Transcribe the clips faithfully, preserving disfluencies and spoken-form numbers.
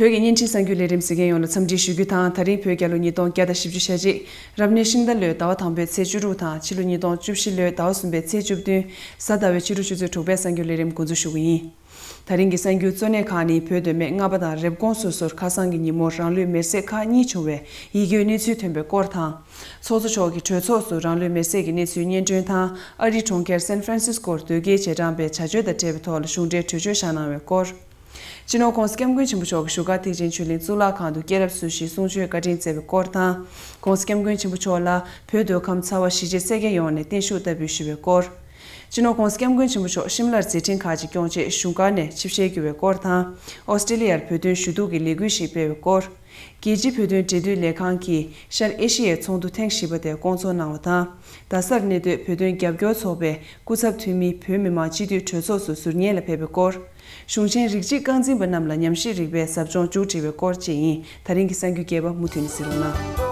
བོད་ཀྱི་བརྙན་འཕྲིན་གསར་འགྱུར་ལས་རིམ་གཟིགས་མཁན་ཡོངས་ལ་འཚམས་འདྲི་ཞུ་རྒྱུ་དང་། ད་རིང་བོད་རྒྱལ་ལོ་ཉིས་སྟོང་བརྒྱ་དང་བཞི་བཅུ་ཞེ་གཅིག་རབ་གནས་ཤིང་རྟ་ལོའི་ཟླ་བ་དང་པོའི་ཚེས་བཅུ་དྲུག་དང་། ཕྱི་ལོ་ཉིས་སྟོང་བཅུ་བཞི་ལོའི་ཟླ་བ་གསུམ་པའི་ཚེས་བཅུ་བདུན། གཟའ་ཟླ་བའི་ཕྱི་དྲོ་ཆུ་ཚོད་དྲུག་པའི་གསར་འགྱུར་ལས་རིམ་འགོ་འཛུགས་ཞུ་གི་ཡིན། ད་རིང་གི་གསར་འགྱུར་གཙོ་གནད་ཁག་ནི། བོད་མདོ་སྨད་རྔ་པ་དང་རེབ་གོང་སོ་སོར་ཁ་སང་གི་ཉིན་མོར་རང་ལུས་མེར་སྲེག་ཁག་གཉིས་བྱུང་བའི་ཡིད་སྐྱོའི་གནས་ཚུལ་ཐོན་པའི་སྐོར་དང་། ཚོགས་གཙོ་མཆོག་གིས་གྲོས་ཚོགས་སུ་རང་ལུས་མེར་སྲེག་གི་གནས་ཚུལ་སྙན་སྒྲོན་དང་། ཨ་རིའི་གྲོང་ཁྱེར་སན་ཧྥ་རན་སིས་ཀོར་དོལ་རྒྱལ་རྗེས་འབྲང་པའི་བྱ་སྤྱོད་དང་འབྲེལ་བའི་ཐོག་ལ་གཞུང་འབྲེལ་གྲོས་ཆོད་བཞག་གནང་བའི་སྐོར། སྤྱི་ནོར་༸གོང་ས་༸སྐྱབས་མགོན་ཆེན་པོ་མཆོག་གིས་བཞུགས་སྒར་ཐེག་ཆེན་ཆོས་གླིང་གཙུག་ལག་ཁང་དུ་སྐྱེས་རབས་སྲུང་བརྩིའི་གསུང་ཆོས་བཀའ་དྲིན་སྩལ་བའི་སྐོར་དང་། ༸གོང་ས་༸སྐྱབས་མགོན་ཆེན་པོ་མཆོག་ལ་བོད་མདོ་ཁམས་ཚ་བ་གཞིས་བྱེས་སེར་སྐྱ་ཡོངས་ནས་བརྟན་བཞུགས་བསྟར་འབུལ་ཞུས་པའི་སྐོར། སྤྱི་ནོར་༸གོང་ས་༸སྐྱབས་མགོན་ཆེན་པོ་མཆོག་ཤིམ་ལར་མཛད་འཕྲིན་ཁག་ཅིག་སྐྱོང་ཆེད་བཞུགས་སྒར་ནས་ཆིབས་ཞལ་བསྒྱུར་བའི་སྐོར་དང་། ཨོ་སི་ཀྲི་ལི་ཡར་བོད་དོན་ཞུ་གཏུག་གི་ལས་འགུལ་ཞིག་སྤེལ་བའི་སྐོར། རྒྱལ་སྤྱིའི་བོད་དོན་འབྲེལ་མཐུད་ལས་ཁང་གིས་ཤར་ཨེ་ཤི་ཡའི་ཚོགས་འདུ་ཐེངས་བཞི་པ་དེ་བསྐོང་ཚོགས་གནང་བ་དང་། རྡ་སར་གནས་སྡོད་བོད་དོན་རྒྱབ་སྐྱོར་ཚོགས་པའི་སྐུ་ཚབ་འཐུས་མི་བོད་མི་མང་སྤྱི་འཐུས་གྲོས་ཚོགས་སུ་ཟུར་ཉན་ལ་ཕེབས་པའི་སྐོར། གཞུང་ཆེན་རིགས་གཅིག་རྐང་འཛིན་པ་རྣམས་ལ་ཉམས་ཞིབ་རིག་པའི་ཟབ་སྦྱོང་མཇུག་སྒྲིལ་བའི་སྐོར་བཅས་ཡིན། ད་རིང་གི་གསར་འགྱུར་རྒྱས་པ་མུ་མཐུད་ནས་གཟིགས་རོགས་གནང་།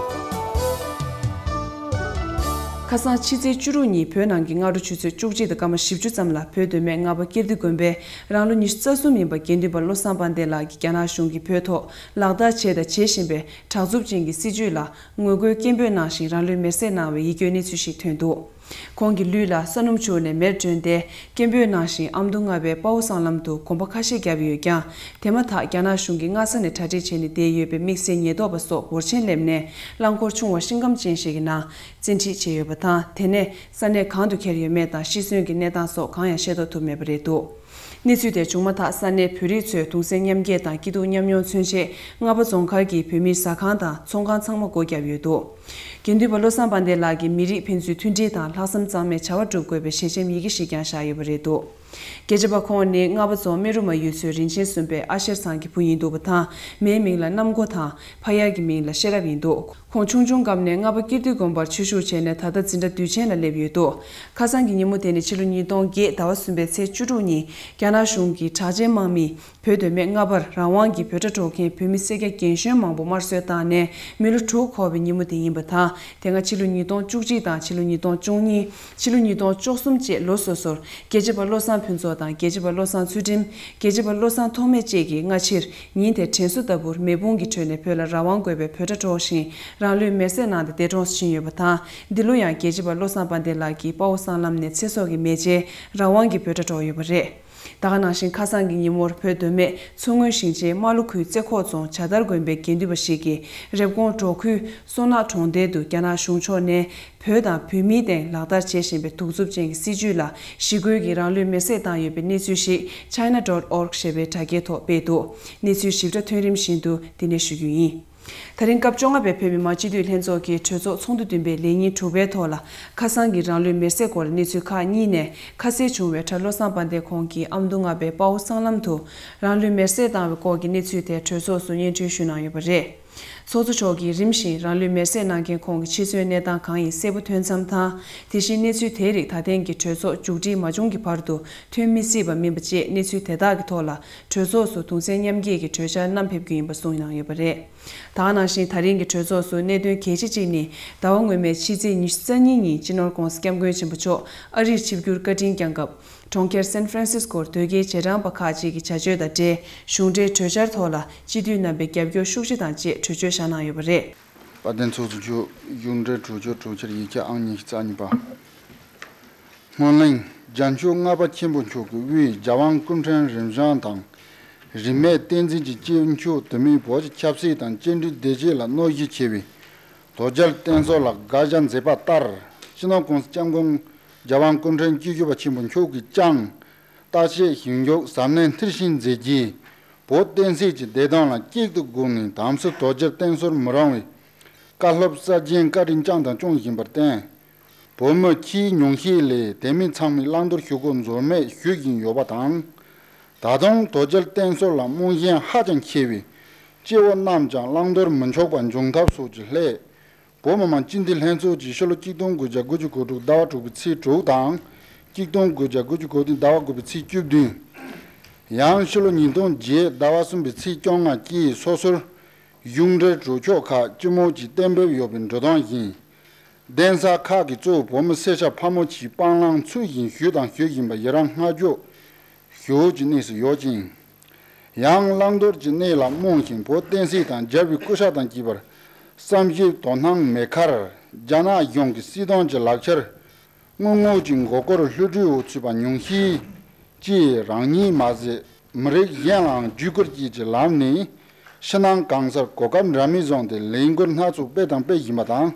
ཁ་སང་ཕྱི་ཚེས་བཅུ་དྲུག་ཉིན་བོད་ནང་གི་སྔ་དྲོ་ཆུ་ཚོད་བཅུ་གཅིག་དང་སྐར་མ་བཞི་བཅུ་ཙམ་ལ་བོད་མདོ་སྨད་རྔ་པ་ཀིརྟི་དགོན་པའི་རང་ལོ་ཉི་ཤུ་རྩ་གསུམ་ཡིན་པ་དགེ་འདུན་པ་བློ་བཟང་དཔལ་ལྡན་ལགས་ཀྱིས་རྒྱ་ནག་གཞུང་གིས་བོད་ཐོག་ལག་བསྟར་བྱས་དང་བྱེད་བཞིན་པའི་དྲག་རྩུབ་ཅན་གྱི་སྲིད་བྱུས་ལ་ངོ་རྒོལ་སྐད་འབོད་གནང་ཞིང་། རང་ལུས་མེར་སྲེག་གནང་བའི་ཡིད་སྐྱོའི་གནས་ཚུལ་ཞིག་ཐོན་འདུག་ཁོང་གི་ལུས་ལ་ས་སྣུམ་བྱུགས་ནས་མེར་བསྒྲོན་ཏེ། སྐད་འབོད་གནང་ཞིང་། ཨ་མདོ་རྔ་པའི་དཔའ་བོ་སྲང་ལམ་དུ་གོམ་པ་ཁ་ཤས་བརྒྱབ་ཡོད་ཀྱང་། དེ་མ་ཐག་རྒྱ་ནག་གཞུང་གིས་སྔ་ས་ནས་གྲ་སྒྲིག་བྱས་ནས་བསྡད་ཡོད་པའི་དམིགས་བསལ་ཉེན་རྟོག་པ་སོགས་འབོར་ཆེན་སླེབས་ནས། རླངས་འཁོར་ཆུང་བ་ཤིང་སྒམ་ཅན་ཞིག་གི་ནང་བཙན་ཁྲིད་བྱས་ཡོད་པ་དང་། དེ་ནས་ས་གནས་གང་དུ་འཁྱེར་ཡོད་མེད་དང་། ཤི་གསོན་གྱི་གནས་སྟངས་སོགས་གང་ཡང་ཤེས་རྟོགས་ཐུབ་མེད་པ་རེད་འདུག་གནས་ཚུལ་དེ་བྱུང་མ་ཐག་ས་གནས་བོད་རིགས་ཚོས་གདུང་སེམས་མཉམ་སྐྱེད་དང་སྐྱིད་སྡུག་མཉམ་མྱོང་མཚོན་ཆེད། རྔ་པ་རྫོང་མཁར་གྱི་བོད་མིའི་ཟ་ཁང་དང་ཚོང་ཁང་ཚང་མ་སྒོ་བརྒྱབ་ཡོད་འདུག་དགེ་འདུན་པ་བློ་བཟང་དཔལ་ལྡན་ལགས་ཀྱིས་མི་རིགས་ཕན་ཚུན་མཐུན་སྒྲིལ་དང་ལྷག་བསམ་གཙང་མས་བྱ་བ་སྒྲུབ་དགོས་པའི་ཞལ་ཆེམས་ཡི་གེ་ཞིག་ཀྱང་བཞག་ཡོད་པ་རེད་འདུག་རྒྱལ་གཅེས་པ་ཁོང་ནི་རྔ་པ་རྫོང་སྨན་རུ་མ་ཡུལ་ཚོའི་རིན་ཆེན་སུམ་པའི་ཨ་ཞེ་ཚང་གི་བུ་ཡིན་འདུག་པ་དང་། མའི་མིང་ལ་གནམ་སྒོ་དང་། ཕ་ཡུལ་གྱི་མིང་ལ་ཤེས་རབ་ཡིན་འདུག་ཁོང་ཆུང་ཆུང་སྐབས་ནས་རྔ་པ་ཀིརྟི་དགོན་པར་ཆོས་ཞུགས་བྱས་ནས། ད་ལྟ་འཛིན་གྲྭ་དུས་ཆེན་ལ་སླེབས་ཡོད་འདུག་ཁ་སང་གི་ཉིན་མོ་དེ་ནི་ཕྱི་ལོ་ཉིས་སྟོང་བརྒྱད་ཟླ་བ་གསུམ་པའི་ཚེས་བཅུ་དྲུག་ཉིན། རྒྱ་ནག་གཞུང་གིས་དྲག་ཆས་དམག་མིས་བོད་མདོ་སྨད་རྔ་པར་རང་དབང་གི་བོད་སྒྲ་སྒྲོག་མཁན་བོད་མི་སེར་སྐྱ་རྒན་གཞོན་མང་པོ་དམར་གསོད་བཏང་ནས་མི་ལོ་དྲུག་འཁོར་བའི་ཉིན་མོ་དེ་ཡིན་པ་དང་། དེ་སྔ་ཕྱི་ལོ་ཉིས་སྟོང་བཅུ་གཅིག་དང་། ཕྱི་ལོ་ཉིས་སྟོང་བཅུ་གཉིས། ཕྱི་ལོ་ཉིས་སྟོང་བཅུ་གསུམ་བཅས་ལོ་སོ་སོར་རྒྱལ་གཅེས་པ་བློ་བཟང་ཕུན་ཚོགས་དང་། རྒྱལ་གཅེས་པ་བློ་བཟང་ཚུལ་ཁྲིམས། རྒྱལ་གཅེས་པ་བློ་བཟང་ཐོགས་མེད་བཅས་ཀྱིས་སྔ་ཕྱིར་ཉིན་དེར་དྲན་གསོ་ལྟ་བུར་མེ་དཔུང་གི་ཁྲོད་ནས་བོད་ལ་རང་དབང་དགོས་པའི་བོད་སྒྲ་སྒྲོག་བཞིན་རང་ལུས་མེར་སྲེག་གནང་སྟེ་འདས་གྲོངས་སུ་ཕྱིན་ཡོད་པ་དང་། འདི་ལོ་ཡང་རྒྱལ་གཅེས་པ་བློ་བཟང་དཔལ་ལྡན་ལགས་ཀྱིས་དཔའ་བོ་སྲང་ལམ་ནས་ཚེ་སྲོག་གི་མེ་ལྕེ་རང་དབང་གི་བོད་སྒྲ་སྒྲོག་ཡོད་པ་རེད། ད་ག་ནང་བཞིན་ཁ་སང་གི་ཉིན་མོར་བོད་མདོ་སྨད་མཚོ་སྔོན་ཞིང་ཆེན་རྨ་ལྷོ་ཁུལ་རྩེ་ཁོག་རྫོང་བྱ་དར་དགོན་པའི་དགེ་འདུན་པ་ཞིག་གིས་རེབ་གོང་འབྲོག་ཁུལ་སོ་ནག་གྲོང་རྡལ་དུ་རྒྱ་ནག་གཞུང་ཕྱོགས་ནས་བོད་དང་བོད་མིའི་སྟེང་ལག་བསྟར་བྱེད་བཞིན་པའི་གདུག་རྩུབ་ཅན་གྱི་སྲིད་བྱུས་ལ་ཞི་རྒོལ་གྱིས་རང་ལུས་མེར་སྲེག་བཏང་ཡོད་པའི་གནས་ཚུལ་ཞིག་china dot org ཞེས་པའི་དྲ་རྒྱའི་ཐོག་སྤེལ་འདུག་གནས་ཚུལ་ཞིབ་ཕྲ་ཐོན་རིམ་བཞིན་དུ་འདི་ནས་ཞུ་རྒྱུ་ཡིན། ད་རིང་སྐབས་བཅོ་ལྔ་པའི་བོད་མི་མང་སྤྱི་འཐུས་ལྷན་ཚོགས་ཀྱི་གྲོས་ཚོགས་ཚོགས་འདུ་བདུན་པའི་ལས་ཉིན་དྲུག་པའི་ཐོག་ལ། ཁ་སང་གི་རང་ལུས་མེར་སྲེག་སྐོར་གནས་ཚུལ་ཁག་གཉིས་ནས། ཁ་གསལ་བྱུང་བའི་གྲས་བློ་བཟང་དཔལ་ལྡན་ཁོང་གིས་ཨ་མདོ་རྔ་པའི་དཔའ་བོ་སྲང་ལམ་དུ་རང་ལུས་མེར་སྲེག་བཏང་བའི་སྐོར་གྱི་གནས་ཚུལ་དེ་གྲོས་ཚོགས་སུ་སྙན་སྒྲོན་ཞུས་གནང་ཡོད་པ་རེད། ཚོགས་གཙོ་མཆོག་གིས་རིམ་བཞིན་རང་ལུས་མེར་སྲེག་གནང་མཁན་ཁོང་གི་འཆི་གསོན་གནས་སྟངས་གང་ཡིན་གསལ་པོ་ཐོན་མཚམས་དང་། དེ་བཞིན་གནས་ཚུལ་དེའི་རིགས་ད་ཐེངས་ཀྱི་གྲོས་ཚོགས་མཇུག་སྒྲིལ་མ་བྱུང་གི་བར་དུ་ཐོན་མི་སྲིད་པ་མིན་པ་བཅས། གནས་ཚུལ་དེ་དག་གི་ཐོག་ལ་གྲོས་ཚོགས་སུ་གདུང་སེམས་མཉམ་སྐྱེད་ཀྱི་གྲོས་འཆར་བསྣམས་ཕེབས་རྒྱུ་ཡིན་པ་གསུངས་གནང་ཡོད་པ་རེད། ད་ག་ནང་བཞིན་ད་རིང་གི་གྲོས་ཚོགས་སུ་གནད་དོན་གལ་ཆེ་གཅིག་ནི། ཟླ་བ་སྔོན་མའི་ཕྱི་ཚེས་ཉི་ཤུ་རྩ་གཉིས་ཉིན་སྤྱི་ནོར་༸གོང་ས་༸སྐྱབས་མགོན་ཆེན་པོ་མཆོག་ཨ་རིར་ཆིབས་བསྒྱུར་བཀའ་དྲིན་བསྐྱངས་སྐབས། གྲོང་ཁྱེར་སན་ཧྥ་རན་སིས་ཀོར་དོལ་རྒྱལ་རྗེས་འབྲང་པ་ཁག་ཅིག་གི་བྱ་སྤྱོད་དང་འབྲེལ། གཞུང་འབྲེལ་གྲོས་འཆར་ཐོག་ལ་སྤྱི་འཐུས་རྣམ་པས་རྒྱབ་སྐྱོར་ཤུགས་ཆེ་དང་བཅས་གྲོས་ཆོད་བཞག་གནང་ཡོད་པ་རེད། དཔལ་ལྡན་ཚོགས་གཙོ་མཆོག་གཞུང་འབྲེལ་གྲོས་ཆོད། གྲོས་འཆར་ཡིག་ཆ་ཨང་ཉི་ཤུ་རྩ་གཉིས་པ། སྔོན་གླེང་། རྒྱལ་མཆོག་ལྔ་པ་ཆེན་པོ་མཆོག་གིས་དབུས་རྒྱལ་དབང་སྐུ་ཕྲེང་རིམ་བྱོན་དང་། རིས་མེད་བསྟན་འཛིན་གྱི་སྐྱེས་མཆོག་དུ་མའི་བོད་ཀྱི་ཆབ་སྲིད་དང་བཅིངས་འགྲོལ་བདེ་སྐྱིད་ལ་གནོད་གཞི་ཆེ་བའི་རྡོ་རྗེ་བསྟེན་གསོལ་ལ་དགག་བྱ་མཛད་པ་ལྟར། སྤྱི་ནོར་༸གོང་ས་༸སྐྱབས་མགོན་རྒྱལ་དབང་སྐུ་ཕྲེང་བཅུ་བཞི་པ་ཆེན་པོ་མཆོག་གིས་ཀྱང་བརྟག་དཔྱད་ཞིབ་འཇུག་གཟབ་ནན་མཐིལ་ཕྱིན་མཛད་རྗེས། བོད་བསྟན་སྲིད་ཀྱི་བདེ་དོན་ལ་གཅིག་ཏུ་བསྒྲིལ་ནས་དམ་སྲི་རྡོ་རྗེ་བསྟེན་གསོལ་མི་རང་བའི་བཀའ་སློབ་གསར་བརྗེའི་བཀའ་དྲིན་བསྐྱངས་དང་སྐྱོང་བཞིན་པར་བརྟེན། བོད་མི་སྤྱིའི་ཉུང་ཤས་ལས་དེ་མིན་ཚང་མས་བླང་དོར་ཞུ་སྒོ་འཛོལ་མེད་ཞུ་བཞིན་ཡོད་པ་དང་། ད་དུང་རྡོ་རྗེ་བསྟེན་གསོལ་ལ་རྨོངས་གཞི་ཧ་ཅང་ཆེ་བས། སྐྱེ་བོ་རྣམས་ཀྱང་བླང་དོར་མི་འཆོག་པ་འབྱུང་ཐབས་སོགས་ཀྱི་སླད། བོད་མི་མང་སྤྱི་འཐུས་ལྷན་ཚོགས་ཀྱིས་ཕྱི་ལོ་གཅིག་སྟོང་དགུ་བརྒྱ་དགུ་བཅུ་གོ་དྲུག་ཟླ་བ་དྲུག་པའི་ཚེས་དྲུག་དང་། གཅིག་སྟོང་དགུ་བརྒྱ་དགུ་བཅུ་གོ་བདུན་ཟླ་བ་དགུ་པའི་ཚེས་བཅུ་བདུན། ཡང་ཕྱི་ལོ་ཉིས་སྟོང་བརྒྱད་ཟླ་བ་གསུམ་པའི་ཚེས་བཅོ་ལྔ་བཅས་སོ་སོར་གཞུང་འབྲེལ་གྲོས་ཆོད་ཁག་སྤྱི་མོས་ཀྱིས་གཏན་འབེབས་ཡོད་པའི་འབྲི་སྟངས་བཞིན། གདན་ས་ཁག་གིས་གཙོ་བོ་བོད་མི་སེར་སྐྱ་ཕལ་མོ་ཆེའི་སྤང་བླང་ཚུལ་བཞིན་ཞུས་དང་ཞུ་བཞིན་པ་ཡི་རང་བསྔགས་བརྗོད་ཞུ་བའི་གནས་སུ་ཡོད་ཅིང་། ཡང་བླང་དོར་གྱི་གནས་ལ་རྨོངས་ཤིང་བོད་བསྟན་སྲིད་དང་རྒྱལ་བའི་སྐུ་ཤ་དང་བཅས་པར་བསམ་ཤེས་དོ་སྣང་མེད་ཁར། རྒྱ་ནག་གཞུང་གི་སྲིད་དོན་གྱི་ལག་ཆར་དངུལ་དངོས་ཀྱི་མགོ་སྐོར་བསླུ་བྲིད་འོག་ཚུད་པ་ཉུང་ཤས་ཀྱིས་རང་ཉིད་མ་ཟད། མི་རིགས་གཞན་ལའང་བརྒྱུད་བསྐུར་བཅས་ཀྱི་ལམ་ནས་ཕྱི་ནང་གང་སར་གོ་སྐབས་འདྲ་མིན་བཟུང་སྟེ་ལས་འགུལ་སྣ་ཚོགས་སྤེལ་དང་སྤེལ་བཞིན་པ་དང་།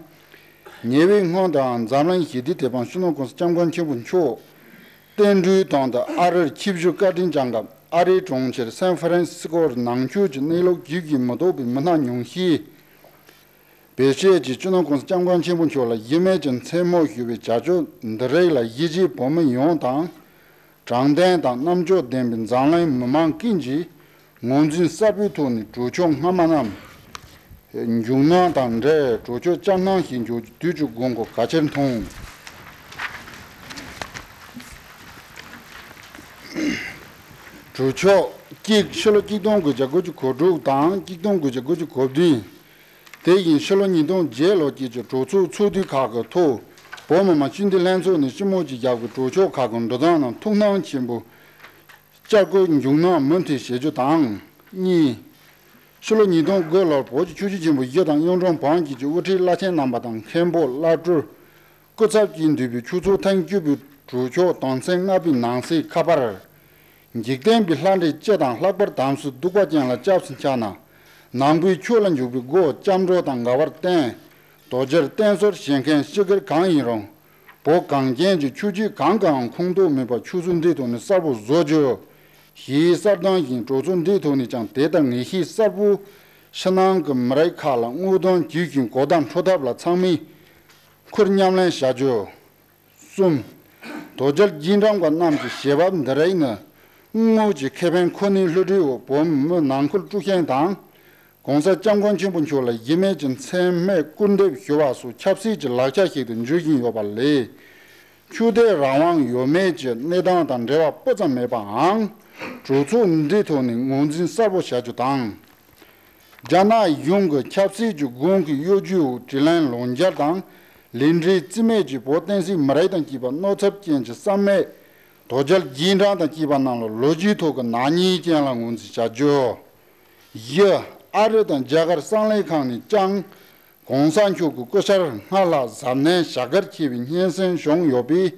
ཉེ་བའི་སྔོན་དུའང་འཛམ་གླིང་ཞི་བདེའི་དེད་དཔོན་སྤྱི་ནོར་༸གོང་ས་༸སྐྱབས་མགོན་ཆེན་པོ་མཆོག་བསྟན་འགྲོའི་དོན་དུ་ཨ་རིར་ཆིབས་བཞུགས་བཀའ་དྲིན་བསྐྱངས་སྐབས། ཨ་རིའི་གྲོང་ཁྱེར་སན་ཧྥ་རན་སི་སྐོར་ནང་ཆོས་ཀྱི་གནས་ལུགས་བརྒྱུད་ཀྱིས་མི་ལྡོག་པའི་མི་སྣ་ཉུང་ཤས་བེད་སྤྱད་ཀྱིས་སྤྱི་ནོར་༸གོང་ས་༸སྐྱབས་མགོན་ཆེན་པོ་མཆོག་ལ་གཞི་མེད་ཀྱི་མཚན་སྨོད་ཞུ་བའི་བྱ་སྤྱོད་འདི་རིགས་ལ་གཞིས་བྱེས་བོད་མི་ཡོངས་དང་། དྲང་བདེན་དང་རྣམ་དཔྱོད་ལྡན་པའི་འཛམ་གླིང་མི་མང་ཀུན་གྱིས་ངོས་འཛིན་གསལ་པོའི་ཐོག་ནས་གྲོས་ཆོད་སྔ་མ་རྣམས་འཇོག་གནང་དང་འབྲེལ། གྲོས་ཆོད་བསྐྱར་གནང་ཞིག་འཇོག་རྒྱུ་དུས་ཀྱི་དགོས་མཁོ་གལ་ཆེར་མཐོང་། གྲོས་ཆོད་གཅིག་ཕྱི་ལོ་ཆིག་སྟོང་དགུ་བརྒྱ་དགུ་བཅུ་གོ་དྲུག་དང་ཆིག་སྟོང་དགུ་བརྒྱ་དགུ་བཅུ་གོ་བདུན། དེ་བཞིན་ཕྱི་ལོ་ཉིས་སྟོང་བརྒྱད་ལོ་དཀྱིལ་གྱི་གྲོས་ཚོགས་ཚོགས་དུས་ཁག་གི་ཐོག་བོད་མི་མང་སྤྱི་འཐུས་ལྷན་ཚོགས་ནས་སྤྱི་མོས་ཀྱིས་བརྒྱབ་པའི་གྲོས་ཆོད་ཁག་གི་འགྲོ་སྟངས་རྣམས་ཐུགས་སྣང་ཆེན་པོས་བསྐྱར་བཀོད་མཇུག་སྣང་མུ་མཐུད་བྱེད་རྒྱུ་དང་། གཉིས། ཕྱི་ལོ་ཉིས་སྟོང་དགུ་ལོར་བོད་ཀྱི་ཆུ་བཞི་ཆེན་པོ་བཞི་དང་གཡུང་དྲུང་བོན་བརྒྱུད་ཀྱི་དབུ་ཁྲིད་བླ་ཆེན་རྣམ་པ་དང་མཁན་པོ་བླ་སྤྲུལ་སྐུ་ཚབ་ཀྱིས་འདུས་པའི་ཆོས་ཚོགས་ཐེངས་བཅུ་པའི་གྲོས་ཆོད་དོན་ཚན་ལྔ་པའི་ནང་གསེས་ཁ་པར། འཇིག་རྟེན་པའི་ལྷ་འདྲེ་སྤྱི་དང་ལྷག་པར་དམ་སྲི་གདུག་པ་ཅན་ལ་སྐྱབས་སུ་འཆམ་ན། ནང་པའི་ཆོས་ལ་འཇུག་པའི་སྒོ་སྐྱབས་འགྲོ་དང་འགལ་བར་བརྟེན། དོལ་རྒྱལ་བསྟེན་གསོལ་བྱེད་མཁན་སྤྱི་སྒེར་གང་ཡིན་རུང་། བོད་གངས་ཅན་གྱི་ཆོས་བརྒྱུད་གང་གའང་ཁུངས་གཏུགས་མེད་པར་ཆོས་ཚོགས་འདིའི་ཐོག་ནས་གསལ་པོ་བཟོ་རྒྱུ། ཞེས་གསལ་སྟོན་བཞིན་གྲོས་ཚོགས་འདིའི་ཐོག་ནས་ཀྱང་དེ་ལྟར་ངེས་ཤེས་གསལ་པོས་ཕྱི་ནང་གི་མི་རིགས་ཁག་ལ་དངོས་དོན་བརྒྱུད་བཞིན་གོ་བརྡ་འཕྲོད་ཐབས་ལ་ཚང་མས་ཁུར་མཉམ་ལེན་བྱ་རྒྱུ། གསུམ། དོལ་རྒྱལ་རྗེས་འབྲང་པ་རྣམས་ཀྱི་བྱེད་བབ་འདི་རིགས་ནི་དངོས་ཀྱི་ཁེ་ཕན་ཁོ་ནའི་བསླུ་བྲིད་འོག་བོད་མི་ནང་ཁུལ་དཀྲུག་ཤིང་དང་། ༸གོང་ས་༸སྐྱབས་མགོན་ཆེན་པོ་མཆོག་ལ་གཞི་མེད་ཀྱི་མཚན་སྨད་སྐུར་འདེབས་ཞུ་བ་སོགས་ཆབ་སྲིད་ཀྱི་ལག་ཆ་ཞིག་ཏུ་འགྱུར་བཞིན་ཡོད་པ་ལས། ཆོས་དད་རང་དབང་ཡོད་མེད་ཀྱི་གནས་སྟངས་དང་འབྲེལ་བ་སྤུ་ཙམ་མེད་པའང་གྲོས་ཚོགས་འདིའི་ཐོག་ནས་ངོས་འཛིན་གསལ་པོ་བྱ་རྒྱུ་དང་། རྒྱ་ནག་གཞུང་གི་ཆབ་སྲིད་ཀྱི་དགོས་མཁོའི་གཡོ་ཇུས་འོག་དྲིན་ལན་ལོག་འཇལ་དང་། ལས་འབྲས་རྩིས་མེད་ཀྱིས་བོད་བསྟན་སྲིད་མི་རིགས་དང་བཅས་པ་གནོད་ཚབས་ཅན་གྱི་བསམ་མེད་དོལ་རྒྱལ་རྗེས་འབྲང་དང་བཅས་པ་རྣམས་ལ་ལོ་རྒྱུས་ཐོག་གི་ནག་ཉེས་ཅན་ལ་ངོས་འཛིན་བྱ་རྒྱུ། བཞི། ཨ་རི་དང་རྒྱ་གར་གསང་ལས་ཁང་ནས་ཀྱང་༸གོང་ས་མཆོག་གི་སྐུ་ཕྱྭར་སྔར་ལྷག་གཟབ་ནན་བྱ་དགའ་ཆེ་བའི་སྙན་སེང་བྱུང་ཡོད་པས།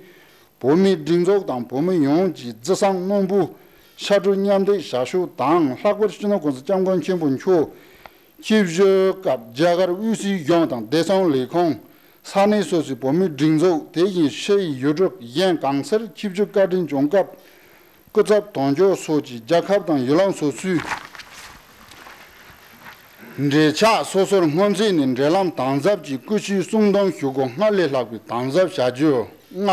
བོད་མིའི་སྒྲིག་འཛུགས་དང་བོད་མི་ཡོངས་ཀྱིས་རྩི་བསང་རྣོན་པོས་ཕྱར་གྲུ་མཉམ་འདེགས་བྱ་ཕྱོགས་དང་། ལྷག་པར་སྤྱི་ནོར་༸གོང་ས་༸སྐྱབས་མགོན་ཆེན་པོ་མཆོག་ཆིབས་བཞུགས་སྐབས་རྒྱ་གར་དབུས་སའི་གཞུང་དང་བདེ་སྲུང་ལས་ཁུངས། ས་གནས་སོ་སོའི་བོད་མིའི་སྒྲིག་འཛུགས། དེ་བཞིན་ཕྱིའི་ཡུལ་གྲུ་གཞན་གང་སར་ཆིབས་བཞུགས་བཀའ་དྲིན་བསྐྱངས་སྐབས། སྐུ་ཚབ་དོན་གཅོད་སོགས་ཀྱིས་རྒྱལ་ཁབ་དང་ཡུལ་ལུང་སོ་སོའི་འབྲེལ་ཆགས་སོ་སོར་སྔོན་ཚུད་ནས་འབྲེལ་ལམ་དམ་ཟབ་ཀྱིས་སྐུ་ཕྱྭའི་གསུང་འདོན་ཞུ་སྒོ་སྔར་ལས་ལྷག་པའི་དམ་ཟབ་བྱ་རྒྱུ། ལྔ།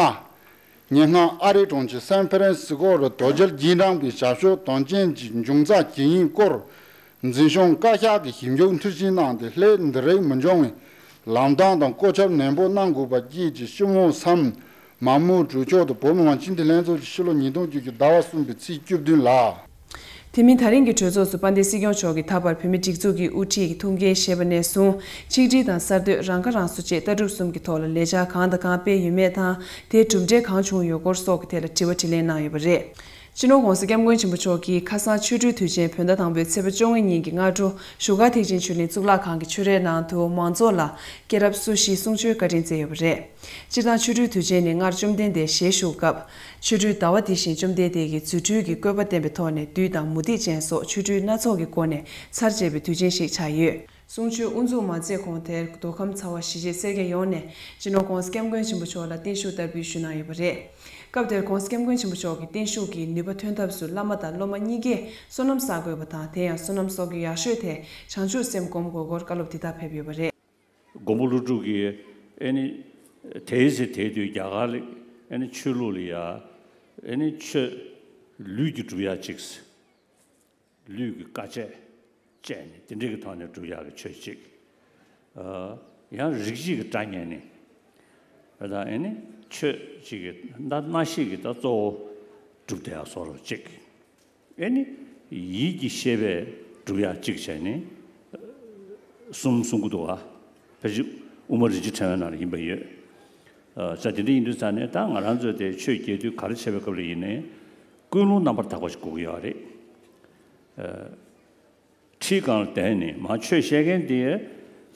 ཉེ་སྔ་ཨ་རིའི་གྲོང་ཁྱེར་སན་ཧྥ་རན་སི་སྐོར་དུ་དོལ་རྒྱལ་རྗེས་འབྲང་པའི་ཞབས་ཞུ་དོན་རྐྱེན་གྱི་འབྱུང་རྩ་ཇི་ཡིན་སྐོར་འཛིན་སྐྱོང་བཀའ་ཤག་གིས་ཞིབ་འཇུག་མཐིལ་ཕྱིན་གནང་སྟེ། ལྷད་འདི་རིགས་མི་འབྱུང་བའི་ལམ་སྟོན་དང་བཀོད་ཁྱབ་ནན་པོ་གནང་དགོས་པ་བཅས་ཀྱི་སྤྱི་མོས་སམ་མ་མོའི་གྲོས་ཆོད་དུ་བོད་མི་མང་སྤྱི་འཐུས་ལྷན་ཚོགས་ཀྱིས་ཕྱི་ལོ་ཉིས་སྟོང་བཅུ་དགུ་ཟླ་བ་གསུམ་པའི་ཚེས་བཅུ་བདུན་ལ། དེ་མིན་ད་རིང་གི་གྲོས་ཚོགས་སུ་དཔལ་ལྡན་སྲིད་སྐྱོང་མཆོག་གིས་ད་བར་བོད་མིའི་སྒྲིག་འཛུགས་ཀྱི་དབུ་ཁྲིད་ཀྱི་ཐུགས་འགན་བཞེས་པ་ནས་བཟུང་། ཆིག་སྒྲིལ་དང་གསར་གཏོད། རང་ཁ་རང་གསོ་བཅས་ལྟ་གྲུབ་གསུམ་གྱི་ཐོག་ལ་ལས་འཆར་གང་དང་གང་སྤེལ་ཡོད་མེད་དང་། དེའི་གྲུབ་འབྲས་གང་བྱུང་ཡོད་སྐོར་སོགས་ཀྱི་ཐད་ལ་དྲི་བ་དྲིས་ལན་གནང་ཡོད་པ་རེད། སྤྱི་ནོར་༸གོང་ས་༸སྐྱབས་མགོན་ཆེན་པོ་མཆོག་གིས་ཁ་སང་ཆོ་འཕྲུལ་དུས་ཆེན་བོད་ཟླ་དང་པོའི་ཚེས་པ་བཅོ་ལྔ་ཉིན་གྱི་སྔ་དྲོ་བཞུགས་སྒར་ཐེག་ཆེན་ཆོས་གླིང་གཙུག་ལག་ཁང་གི་ཆོས་རའི་ནང་དུ་མང་ཚོགས་ལ་སྐྱེས་རབས་སོ་བཞིའི་གསུང་ཆོས་བཀའ་དྲིན་སྩལ་ཡོད་པ་རེད། སྤྱིར་བཏང་ཆོ་འཕྲུལ་དུས་ཆེན་ནི་སྔར་བཅོམ་ལྡན་འདས་ཞལ་བཞུགས་སྐབས། ཆོ་འཕྲུལ་ཟླ་བ་འདི་བཞིན་བཅོམ་ལྡན་འདས་ཀྱིས་རྫུ་འཕྲུལ་གྱི་བཀོད་པ་བསྟན་པའི་ཐོག་ནས་བདུད་དང་མུ་སྟེགས་ཅན་སོགས་ཆོ་འཕྲུལ་སྣ་ཚོགས་ཀྱི་སྒོ་ནས་ཚར་བཅད་པའི་དུས་ཆེན་ཞིག་ཆགས་ཡོད། གསུང་ཆོས་དབུ་འཛུགས་མ་མཛད་གོང་དེར་མདོ་ཁམས་ཚ་བ་གཞིས་བྱེས་སེར་སྐྱ་ཡོངས་ནས་སྤྱི་ནོར་༸གོང་ས་༸སྐྱབས་མགོན་ཆེན་པོ་མཆོག་ལ་བརྟན་བཞུགས་བསྟར་འབུལ་ཞུས་གནང་ཡོད་པ་རེད། སྐབས་དེར་༸གོང་ས་༸སྐྱབས་མགོན་ཆེན་པོ་མཆོག་གིས་བརྟན་བཞུགས་ཀྱི་ནུས་པ་ཐོན་ཐབས་སུ་བླ་མ་དང་སློབ་མ་གཉིས་ཀས་བསོད་ནམས་བསགས་དགོས་པ་དང་། དེ་ཡང་བསོད་ནམས་གསོག་རྒྱུ་ཡག་ཤོས་དེ་བྱང་ཆུབ་སེམས་སྒོམ་དགོས་སྐོར་བཀའ་སློབ་འདི་ལྟར་ཕེབས་ཡོད་པ་རེད། མགོན་པོ་ཀླུ་སྒྲུབ་ཀྱིས་ཨེ་ནི་དེའི་ཚེ་དེའི་དུས་རྒྱ་གར་ལ་ཨེ་ནི་ཆོས་ལུགས་ལ་ཡ་ཨེ་ནི་ཆོས་ལུས་ཀྱི་སྒྲུབ་ཡ་གཅིག་ལུས་ཀྱི་དཀའ་སྤྱད་སྤྱད་ནས་དེ་འདྲའི་གི་ཐོག་ནས་སྒྲུབ་ཡག་གི་ཆོས་གཅིག་ཡང་རིགས་གཅིག་གི་དགྲ་གཉེར་ནས་ད་ཨེ་ནི་ཆོས་གཅིག་གི་ད་སྣ་ཤེས་ཀྱི་ད་གཙོ་བོ་སྒྲུབ་བསྡད་ཡག་བཟོ་འདྲ་གཅིག་ཨེ་ནི་ཡིད་ཀྱི་ཤེས་པས་སྒྲུབ་ཡག་གཅིག་བྱས་ནས་གསུམ་གསུང་གི་འདུག་ཨ། ཕལ་ཆེར་དབུ་མ་རིན་ཆེན་ཕྲེང་བའི་ནང་ལ་ཡིན་པ་ཡོད། ཨ་ས་དེ་འདྲ་ཡིན་དུས་ཙང་ནས་ད་ང་རང་ཚོས་དེ་ཆོས་རྒྱལ་དུས་ག་རེ་བྱས་པའི་སྐབས་ལ་ཡིན་ནའི་ཀུན་སློང་རྣམ་པར་དག་པ་ཞིག་དགོས་ཀྱི་ཡོད་རེད། ཁྲིའི་སྒང་ལ་བསྡད་ནས་མར་ཆོས་བཤད་མཁན་དེ་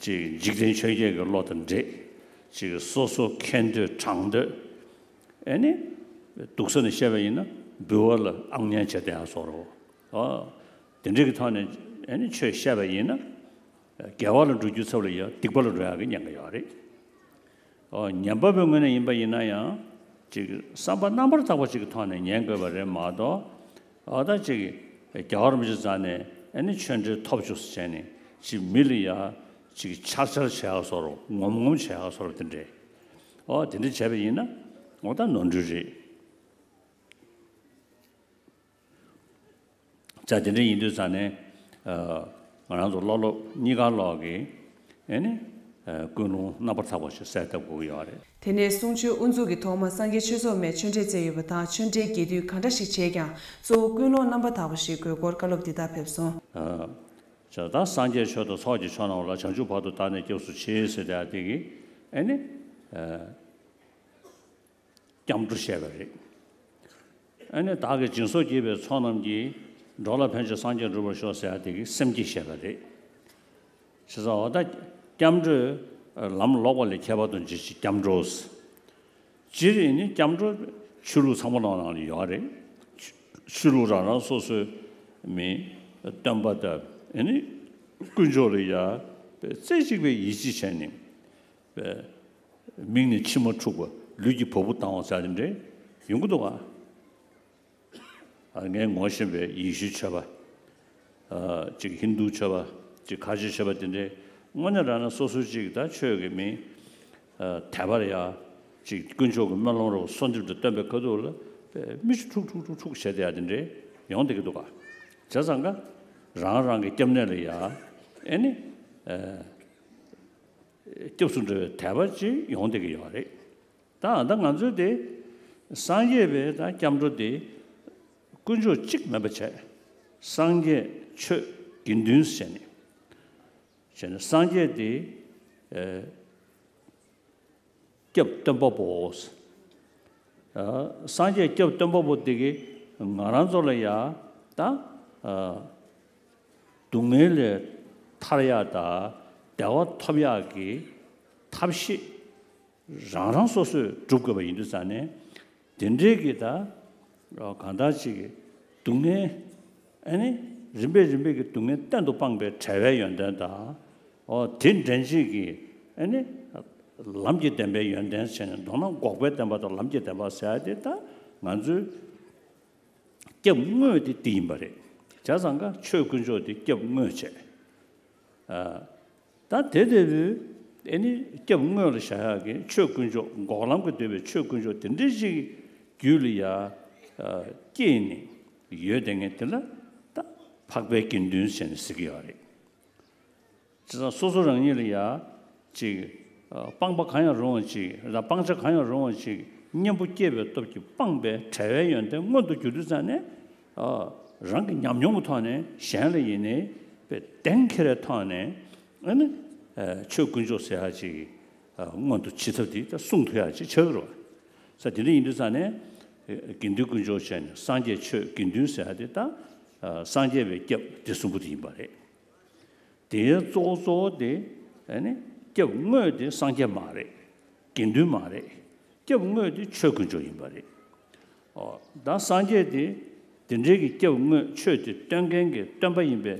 ཅིག་འཇིག་རྟེན་ཆོས་བརྒྱད་ཀྱི་བློ་དང་འདྲེས། ཅིག་སོ་སོ་ཁེ་འདོད་དྲང་འདོད། ཨེ་ནི། སྡུག་ས་ནས་བཤད་པ་ཡིན་ན་འབུལ་བ་ལ་ཨང་ཉན་བྱས་བསྡད་ཡ་བཟོ་འདྲ། ཨོ། དེ་འདྲ་གི་ཐོག་ནས་ཨེ་ནི་ཆོས་བཤད་པ་ཡིན་ན། དགེ་བ་ལ་འགྲོ་རྒྱུའི་ཚབ་ལ་ཡང་སྡིག་པ་ལ་འགྲོ་ཡག་གི་ཉེན་ཁ་ཡོད་རེད། ཨོ། ཉན་པ་པོའི་ངོས་ནས་ཡིན་པ་ཡིན་ན་ཡང་ཅིག་བསམ་པ་རྣམ་པར་དག་པ་ཅིག་གི་ཐོག་ནས་ཉན་དགོས་པ་རེད་མ་གཏོགས། ཨོ། ད་ཅིག་རྒྱལ་བ་རིན་པོ་ཆེ་རྩ་ནས་ཨེ་ནི་ཆོས་འབྲེལ་ཐོབ་བཅུག་ཟེར་བྱས་ནས་ཅིག་མི་ལ་ཡ་ཅིག་འཕྱར་འཕྱར་བྱེད་ཡག་བཟོ་འདྲ། ངོམ་ངོམ་བྱེད་ཡག་བཟོ་འདྲ་དེ་འདྲས། ཨོ། དེ་འདྲ་བྱས་པ་ཡིན་ན་ཨོ་ད་ནོར་འཁྲུལ་རེད། ཙང་དེ་འདྲ་ཡིན་དུས་ཙང་ནས། ཨ། ང་རང་ཚོ་བློ་སློབ་གཉིས་ཀ་ལོག་གི་ཨེ་ནི། ཨ། ཀུན་སློང་རྣམ་པར་དག་པ་ཞིག་གསལ་བཏབ་དགོས་ཀྱི་ཡོད་རེད། དེ་ནས་གསུང་ཆོས་དབུ་འཛུགས་ཀྱི་ཐོག་མར་སངས་རྒྱས་ཆོས་ཚོགས་མས་ཆོས་འབྲེལ་བསྩལ་ཡོད་པ་དང་། ཆོས་འབྲེལ་རྒྱས་བསྡུས་གང་འདྲ་ཞིག་བྱས་ཀྱང་གཙོ་བོ་ཀུན་སློང་རྣམ་པར་དག་པ་ཞིག་དགོས་སྐོར་བཀའ་སློབ་འདི་ལྟར་ཕེབས་སོང་། ཨ། ད་སངས་རྒྱས་ཆོས་དང་ཚོགས་ཀྱི་མཆོག་རྣམས་ལ། བྱང་ཆུབ་བར་དུ་བདག་ནི་སྐྱབས་སུ་མཆི་ཟེར་ཏེ་དེ་གི་ཨེ་ནི། ཨ། སྐྱབས་འགྲོ་བཤད་པ་རེད། ཨ་ནི་བདག་གིས་སྦྱིན་སོགས་བགྱིས་པའི་ཚོགས་རྣམས་ཀྱིས། འགྲོ་ལ་ཕན་ཕྱིར་སངས་རྒྱས་འགྲུབ་པར་ཤོག་ཟེར་ཡ་དེ་གི་སེམས་བསྐྱེད་བཤད་པ་རེད། བྱས་ཙང་འོ་ད་སྐྱབས་འགྲོས་ལམ་ལོག་པ་ལས་ཁྱད་པར་དུ་འབྱེད་ཕྱིར་སྐྱབས་འགྲོ། སྤྱིར་ཨེ་ནི་སྐྱབས་འགྲོ་ཆོས་ལུགས་ཚང་མ་ནང་ནང་ལ་ཡོད་རེད། ཆོས་ལུགས་རང་རང་སོ་སོའི་མི་སྟོན་པ་དང་ཨེ་ནི་དཀོན་མཆོག་ལ་ཡ་རྩེ་གཅིག་པའི་ཡིད་ཆེས་བྱས་ནས། མིག་ནས་མཆི་མ་འཁྲུག་པ། ལུས་ཀྱི་བ་སྤུ་ལྡང་བ་ཟེར་དེ་འདྲ་ཡོང་གི་འདུག་ག། ཨ། ངས་ངོ་ཤེས་པའི་ཡེ་ཤུའི་ཆོས་པ། ཨ། ཅིག་ཧིན་དུའི་ཆོས་པ། ཅིག་ཁ་ཆེའི་ཆོས་པ་དེ་འདྲའི་དངོས་གནས་དྲང་གནས་སོ་སོའི་ཅིག་ད་ཆོས་ཀྱི་མི། ཨ། དད་པ་རེད་ཡ། ཅིག་དཀོན་མཆོག་གི་སྨོན་ལམ་རེ་བ་གསོལ་འདེབས་དེ་བཏོན་པའི་ཁ་ཐུག་ལ་མིག་ཆུ་འཁྲུག་འཁྲུག་འཁྲུག་འཁྲུག་བྱས་བསྡད་ཡ་དེ་འདྲའི་ཡོང་བསྡད་ཀྱི་འདུག་ག། བྱས་ཙང་ཀ་རང་རང་གི་སྐྱབས་གནས་ལ་ཡ་ཨེ་ནི། ཨ། སྐྱབས་སུ་འགྲོ་བའི་དད་པ་ཅིག་ཡོང་བསྡད་ཀྱི་ཡོད་རེད། ད་ད་ང་ཚོས་དེ་སངས་རྒྱས་པའི་ད་སྐྱབས་འགྲོ་དེ་དཀོན་མཆོག་གཅིག་མིན་པ་བྱས། སངས་རྒྱས་ཆོས་དགེ་འདུན་ཟེར་ནས། བྱས་ནས་སངས་རྒྱས་དེ། ཨ། སྐྱབས་སྟོན་པ་པོ། ཨ། སངས་རྒྱས་སྐྱབས་སྟོན་པ་པོ་དེ་གིས་ང་རང་ཚོ་ལ་ཡ་ད། ཨ། སྡུག་བསྔལ་ལས་ཐར་ཡག་དང་བདེ་བ་ཐོབ་ཡག་གི་ཐབས་ཤེས་རང་རང་སོ་སོས་སྒྲུབ་དགོས་པ་ཡིན་དུས་ཙང་ནས། དེ་འདྲའི་གི་ད་གང་ལྟར་ཅིག་གི་སྡུག་བསྔལ། ཨ་ནི་རིམ་པས་རིམ་པས་ཀྱི་སྡུག་བསྔལ་གཏན་དུ་སྤངས་པའི་བྲལ་བའི་ཡོན་ཏན་དང་། ཨོ། དེ་འདྲེན་བྱེད་ཀྱི་ཨ་ནི་ལམ་གྱི་བདེན་པའི་ཡོན་ཏན་ཟེར་ནས། མདོར་ན་འགོག་པའི་བདེན་པ་དང་ལམ་གྱི་བདེན་པ་ཟེར་ཡ་དེ་ད་ང་ཚོའི་སྐྱབས་དངོས་དེ་དེ་ཡིན་པ་རེད། བྱས་ཙང་ཀ་ཆོས་དཀོན་མཆོག་དེ་སྐྱབས་དངོས་བྱས། ཨ། ད་དེ་ལྟ་བུའི་ཨེ་ནི་སྐྱབས་དངོས་ལ་བཞག་ཡག་གི་ཆོས་དཀོན་མཆོག། འགོག་ལམ་གྱིས་བསྡུས་པའི་ཆོས་དཀོན་མཆོག་དེ་འདྲ་ཞིག་རྒྱུད་ལ་ཡ། ཨ། སྐྱེས་ནས་ཡོད་བསྡད་མཁན་དེ་ལ་ད་འཕགས་པའི་དགེ་འདུན་ཟེར་ནས་ཟེར་གྱི་ཡོད་རེད། བྱས་ཙང་སོ་སོ་རང་ཉིད་ལ་ཡ་ཅིག། ཨ། སྤངས་པ་གང་ཡང་རུང་བ་ཅིག་དང་། སྤང་བྱ་གང་ཡང་རུང་བ་ཅིག་གཉེན་པོ་སྐྱེས་པའི་སྟོབས་ཀྱིས་སྤངས་པའི་བྲལ་བའི་ཡོན་ཏན་མངོན་དུ་གྱུར་དུས་ཙང་ནས། ཨ། རང་གི་ཉམས་མྱོང་གི་ཐོག་ནས་གཞན་ལ་ཡིན་ནའི་དཔེ་གདེང་འཁེལ་བའི་ཐོག་ནས། ཨ་ནི། ཨ། ཆོས་དཀོན་མཆོག་ཟེར་ཡག་ཅིག། ཨ། མངོན་དུ་བྱེད་ཐབས་དེ་ད་གསུང་ཐུབ་ཡག་ཅིག་ཆགས་ཀྱི་རེད་པ། ས་དེ་འདྲ་ཡིན་དུས་ཙང་ནས་དགེ་འདུན་དཀོན་མཆོག་བྱས་ནས་སངས་རྒྱས་ཆོས་དགེ་འདུན་ཟེར་ཡག་དེ་ད། ཨ། སངས་རྒྱས་པའི་སྐྱབས་དེ་གསུམ་པོ་དེ་ཡིན་པ་རེད། དེའི་གཙོ་བོ་གཙོ་བོ་དེ་ཨ་ནི་སྐྱབས་དངོས་དེ་སངས་རྒྱས་མ་རེད། དགེ་འདུན་མ་རེད། སྐྱབས་དངོས་དེ་ཆོས་དཀོན་མཆོག་ཡིན་པ་རེད། ཨོ། ད་སངས་རྒྱས་དེ་དེ་འདྲའི་གི་སྐྱབས་དངོས་ཆོས་དེ་སྟོན་མཁན་གྱི་སྟོན་པ་ཡིན་པའི་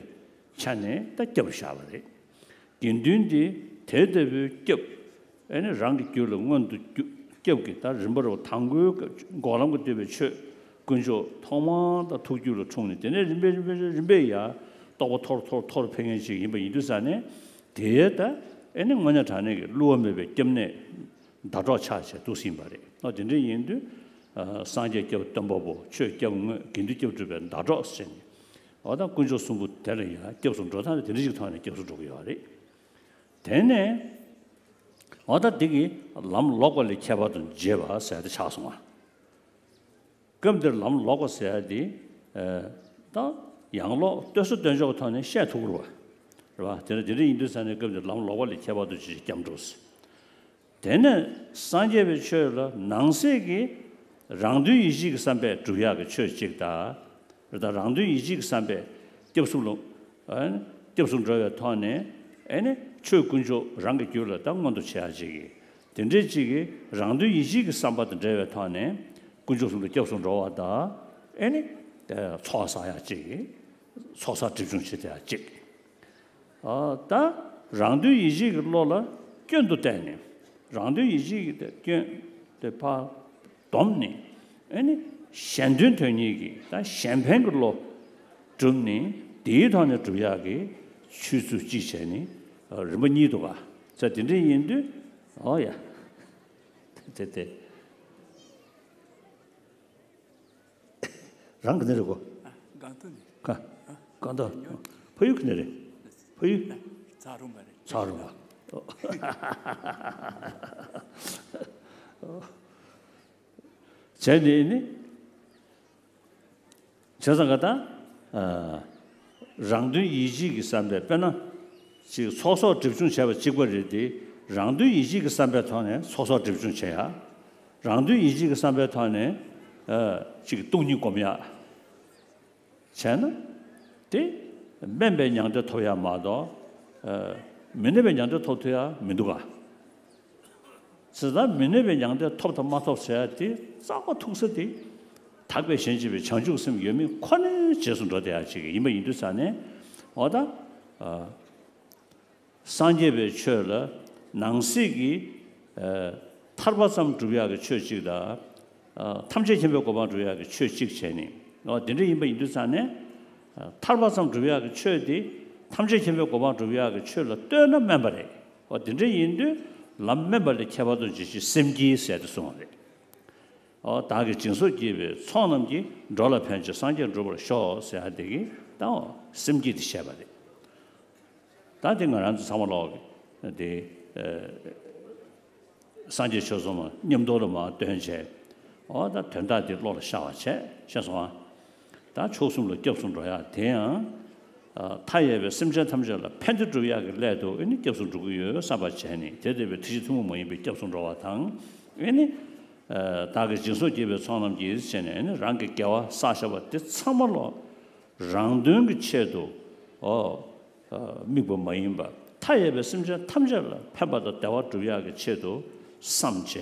ཆ་ནས་ད་སྐྱབས་བཞག་པ་རེད། དགེ་འདུན་དེ་དེ་ལྟ་བུའི་སྐྱབས། ཨ་ནི་རང་གི་རྒྱུད་ལ་མངོན་དུ་གྱུར། སྐྱབས་ཀྱི་ད་རིམ་པ་རེ་བ། དང་པོའི་སྐབས་འགོག་ལམ་གྱིས་བསྡུས་པའི་ཆོས་དཀོན་མཆོག་ཐོག་མར་ད་ཐུགས་རྒྱུད་ལ་འཁྲུངས་ནས། དེ་ནས་རིམ་པས་རིམ་པས་རིམ་པས་ཡར་རྟོགས་པ་མཐོ་རུ་མཐོ་རུ་མཐོ་རུ་འཕེལ་མཁན་ཞིག་ཡིན་པ་ཡིན་དུས་ཙང་ནས། དེའི་ད་ཨ་ནི་དངོས་གནས་དྲང་གནས་ཀྱི་བསླུ་བ་མེད་པའི་སྐྱབས་གནས་ཟླ་གྲོགས་ཆགས་བྱས་འདུག་ཟིན་པ་རེད། ཨོ། དེ་འདྲ་ཡིན་དུས། ཨ། སངས་རྒྱས་སྐྱབས་སྟོན་པ་པོ། ཆོས་སྐྱབས་དངོས། དགེ་འདུན་སྐྱབས་སྒྲུབ་པའི་ཟླ་གྲོགས་ཟེར་ནས། ཨོ། ད་དཀོན་མཆོག་གསུམ་པོ་དེ་ལ་ཡང་སྐྱབས་སུ་འགྲོ་སྟངས་དེ་འདྲ་ཞིག་ཐོག་ནས་སྐྱབས་སུ་འགྲོ་གི་ཡོད་རེད། དེ་ནས་འོ་ད་འདི་གི་ལམ་ལོག་པ་ལས་ཁྱད་པར་དུ་འབྱེད་པ་ཟེར་དེ་ཆགས་སོང་ང་། སྐབས་འདིར་ལམ་ལོག་པ་ཟེར་དེ། ཨ། ད་ཡང་ལོག་ལྟོས་ས་ལྟོས་འཇོག་གི་ཐོག་ནས་བཤད་ཐུབ་ཀྱི་རེད་པ། རེད་པ། དེ་འདྲ་དེ་འདྲ་ཡིན་དུས་ཙང་ནས་སྐབས་འདིར་ལམ་ལོག་པ་ལས་ཁྱད་པར་དུ་འབྱེད་ཅིང་སྐྱབས་འགྲོ། དེ་ནས་སངས་རྒྱས་པའི་ཆོས་ལ་ནང་གསེས་ཀྱི་རང་དོན་ཡིད་བྱེད་ཀྱི་བསམ་པས་སྒྲུབ་ཡག་གི་ཆོས་གཅིག་དང་། རེད་ད། རང་དོན་ཡིད་བྱེད་ཀྱི་བསམ་པས་ སྐྱབས་གསུམ་ལ་ཨ་ནི་སྐྱབས་སུ་འགྲོ་བའི་ཐོག་ནས་ཨ་ནི་ཆོས་དཀོན་མཆོག་རང་གི་རྒྱུད་ལ་ད་མངོན་དུ་བྱེད་ཡ་ཅིག་གི་དེ་འདྲའི་ཅིག་གི་རང་དོན་ཡིད་བྱེད་ཀྱི་བསམ་པ་དང་འབྲེལ་བའི་ཐོག་ནས་དཀོན་མཆོག་གསུམ་ལ་སྐྱབས་སུ་འགྲོ་བ་དང་ཨ་ནི་ཚོགས་བསགས་ཡ་ཅིག་གི་ཚོགས་བསགས་སྒྲིབ་སྦྱོང་བྱེད་བསྡད་ཡ་ཅིག་ཨ། ད་རང་དོན་ཡིད་བྱེད་ཀྱི་བློ་ལ་སྐྱོན་དུ་བལྟས་ནས་རང་དོན་ཡིད་བྱེད་ཀྱི་དེ་སྐྱོན་དེ་ཕར་བསྡོམས་ནས་ཨ་ནི་གཞན་དོན་དོན་གཉེར་གྱི་ད་གཞན་ཕན་གྱི་བློ་གྲུབ་ནས་དེའི་ཐོག་ནས་སྒྲུབ་ཡག་གི་ཆོས་ཚུལ་གཅིག་བྱས་ནས་རིམ་པ་གཉིས་འདུག་ག་ས་དེ་འདྲ་ཡིན་དུས་ཨོ་ཡ་དེ་དེ། རང་གི་ནི་རེད་གོ། གང་ཐུབ་ནི། ག་གང་ཐུབ། ཕ་ཡུལ་གི་ནི་རེད། ཕ་ཡུལ། ཚ་རུང་བ་རེད། ཚ་རུང་བ། བྱས་ནས་ནི། བྱས་ཙང་ག་ད། རང་དོན་ཡིད་བྱེད་ཀྱི་བསམ་པས་དཔེར་ན། ཅིག་ཚོགས་གསོག་སྒྲིབ་སྦྱོང་བྱས་པ་གཅིག་པ་རེད་དེ། རང་དོན་ཡིད་བྱེད་ཀྱི་བསམ་པའི་ཐོག་ནས་ཚོགས་གསོག་སྒྲིབ་སྦྱོང་བྱེད་ཡ། རང་དོན་ཡིད་བྱེད་ཀྱི་བསམ་པའི་ཐོག་ནས་ཨ་ཅིག་སྟོང་ཉིད་སྒོམ་ཡ་བྱས་ན། དེ་དམན་པའི་མྱང་འདས་ཐོབ་ཡ་མ་གཏོགས་ཨ་མི་གནས་པའི་མྱང་འདས་ཐོབ་ཐུབ་ཡ་མི་འདུག་ག་བྱས་ཙང་མི་གནས་པའི་མྱང་འདས་ཐོབ་དང་མ་ཐོབ་ཟེར་ཡ་དེ་རྩ་བ་ཐུག་ས་དེ། དག་པའི་ཞེན་བྱེད་པའི་བྱང་ཆུབ་སེམས་ཡོད་མེད་ཁོ་ནའི་རྗེས་སུ་འགྲོ་བསྡད་ཡ་ཅིག་ཡིན་པ་ཡིན་དུས་ཙང་ནས་འོ་ད། ཨ། སངས་རྒྱས་པའི་ཆོས་ལ་ནང་གསེས་ཀྱི་ཨ་ཐར་པ་ཙམ་སྒྲུབ་ཡག་གི་ཆོས་གཅིག་དང་། ཨ་ཐམས་ཅད་མཁྱེན་པའི་གོ་འཕང་སྒྲུབ་ཡག་གི་ཆོས་གཅིག་བྱས་ནས། འོ་དེ་འདྲ་ཡིན་པ་ཡིན་དུས་ཙང་ནས། ཨ་ཐར་པ་ཙམ་སྒྲུབ་ཡག་གི་ཆོས་དེ་ཐམས་ཅད་མཁྱེན་པའི་གོ་འཕང་སྒྲུབ་ཡག་གི་ཆོས་ལ་ལྟོས་ན་དམན་པ་རེད། འོ་དེ་འདྲ་ཡིན་དུས་ལམ་དམན་པ་ལས་ཁྱད་པར་དུ་འབྱེད་ཕྱིར་སེམས་བསྐྱེད་ཟེར་ཏེ་གསུངས་པ་རེད། འོ་བདག་གིས་སྦྱིན་སོགས་བགྱིས་པའི་ཚོགས་རྣམས་ཀྱིས། འགྲོ་ལ་ཕན་ཕྱིར་སངས་རྒྱས་འགྲུབ་པར་ཤོག་ཟེར་ཡ་དེ་གི་ད་འོ་སེམས་བསྐྱེད་དེ་བཤད་པ་རེད། ད་དེ་ང་རང་ཚོ་ཚང་མ་ལོག་གི་དེ་ཨ་སངས་རྒྱས་ཆོས་གསུམ་མཉམ་དུ་ལ་མར་སྟོན་བྱས། འོ་ད་དོན་དག་དེ་བློ་ལ་ཤར་བ་བྱས་ཤེས་སོང་ཨ། ད་མཆོག་གསུམ་ལ་སྐྱབས་སུ་འགྲོ་ཡག་དེ་ཡང་ཨ་མཐའ་ཡས་པའི་སེམས་ཅན་ཐམས་ཅད་ལ་ཕན་བདེ་སྒྲུབ་ཡག་གི་སླད་དུ་ཨ་ནི་སྐྱབས་སུ་འགྲོ་གི་ཡོད་བསམ་པ་བྱས་ནས་དེ་ལྟ་བུའི་ཐེག་ཆེན་ཐུན་མོང་མ་ཡིན་པའི་སྐྱབས་སུ་འགྲོ་བ་དང་ཨ་ནི། ཨ་བདག་གིས་སྦྱིན་སོགས་བགྱིས་པའི་ཚོགས་རྣམས་ཀྱིས་ཟེར་ནས་ཨ་ནི་རང་གི་དགེ་བ་བསགས་བཞག་པ་དེ་ཚང་མ་ལོ། རང་དོན་གྱི་ཆེད་དུ་ཨོ་ཨ་དམིགས་པ་མ་ཡིན་པ་མཐའ་ཡས་པའི་སེམས་ཅན་ཐམས་ཅད་ལ་ཕན་པ་དང་བདེ་བ་སྒྲུབ་ཡག་གི་ཆེད་དུ་བསམ་བྱས་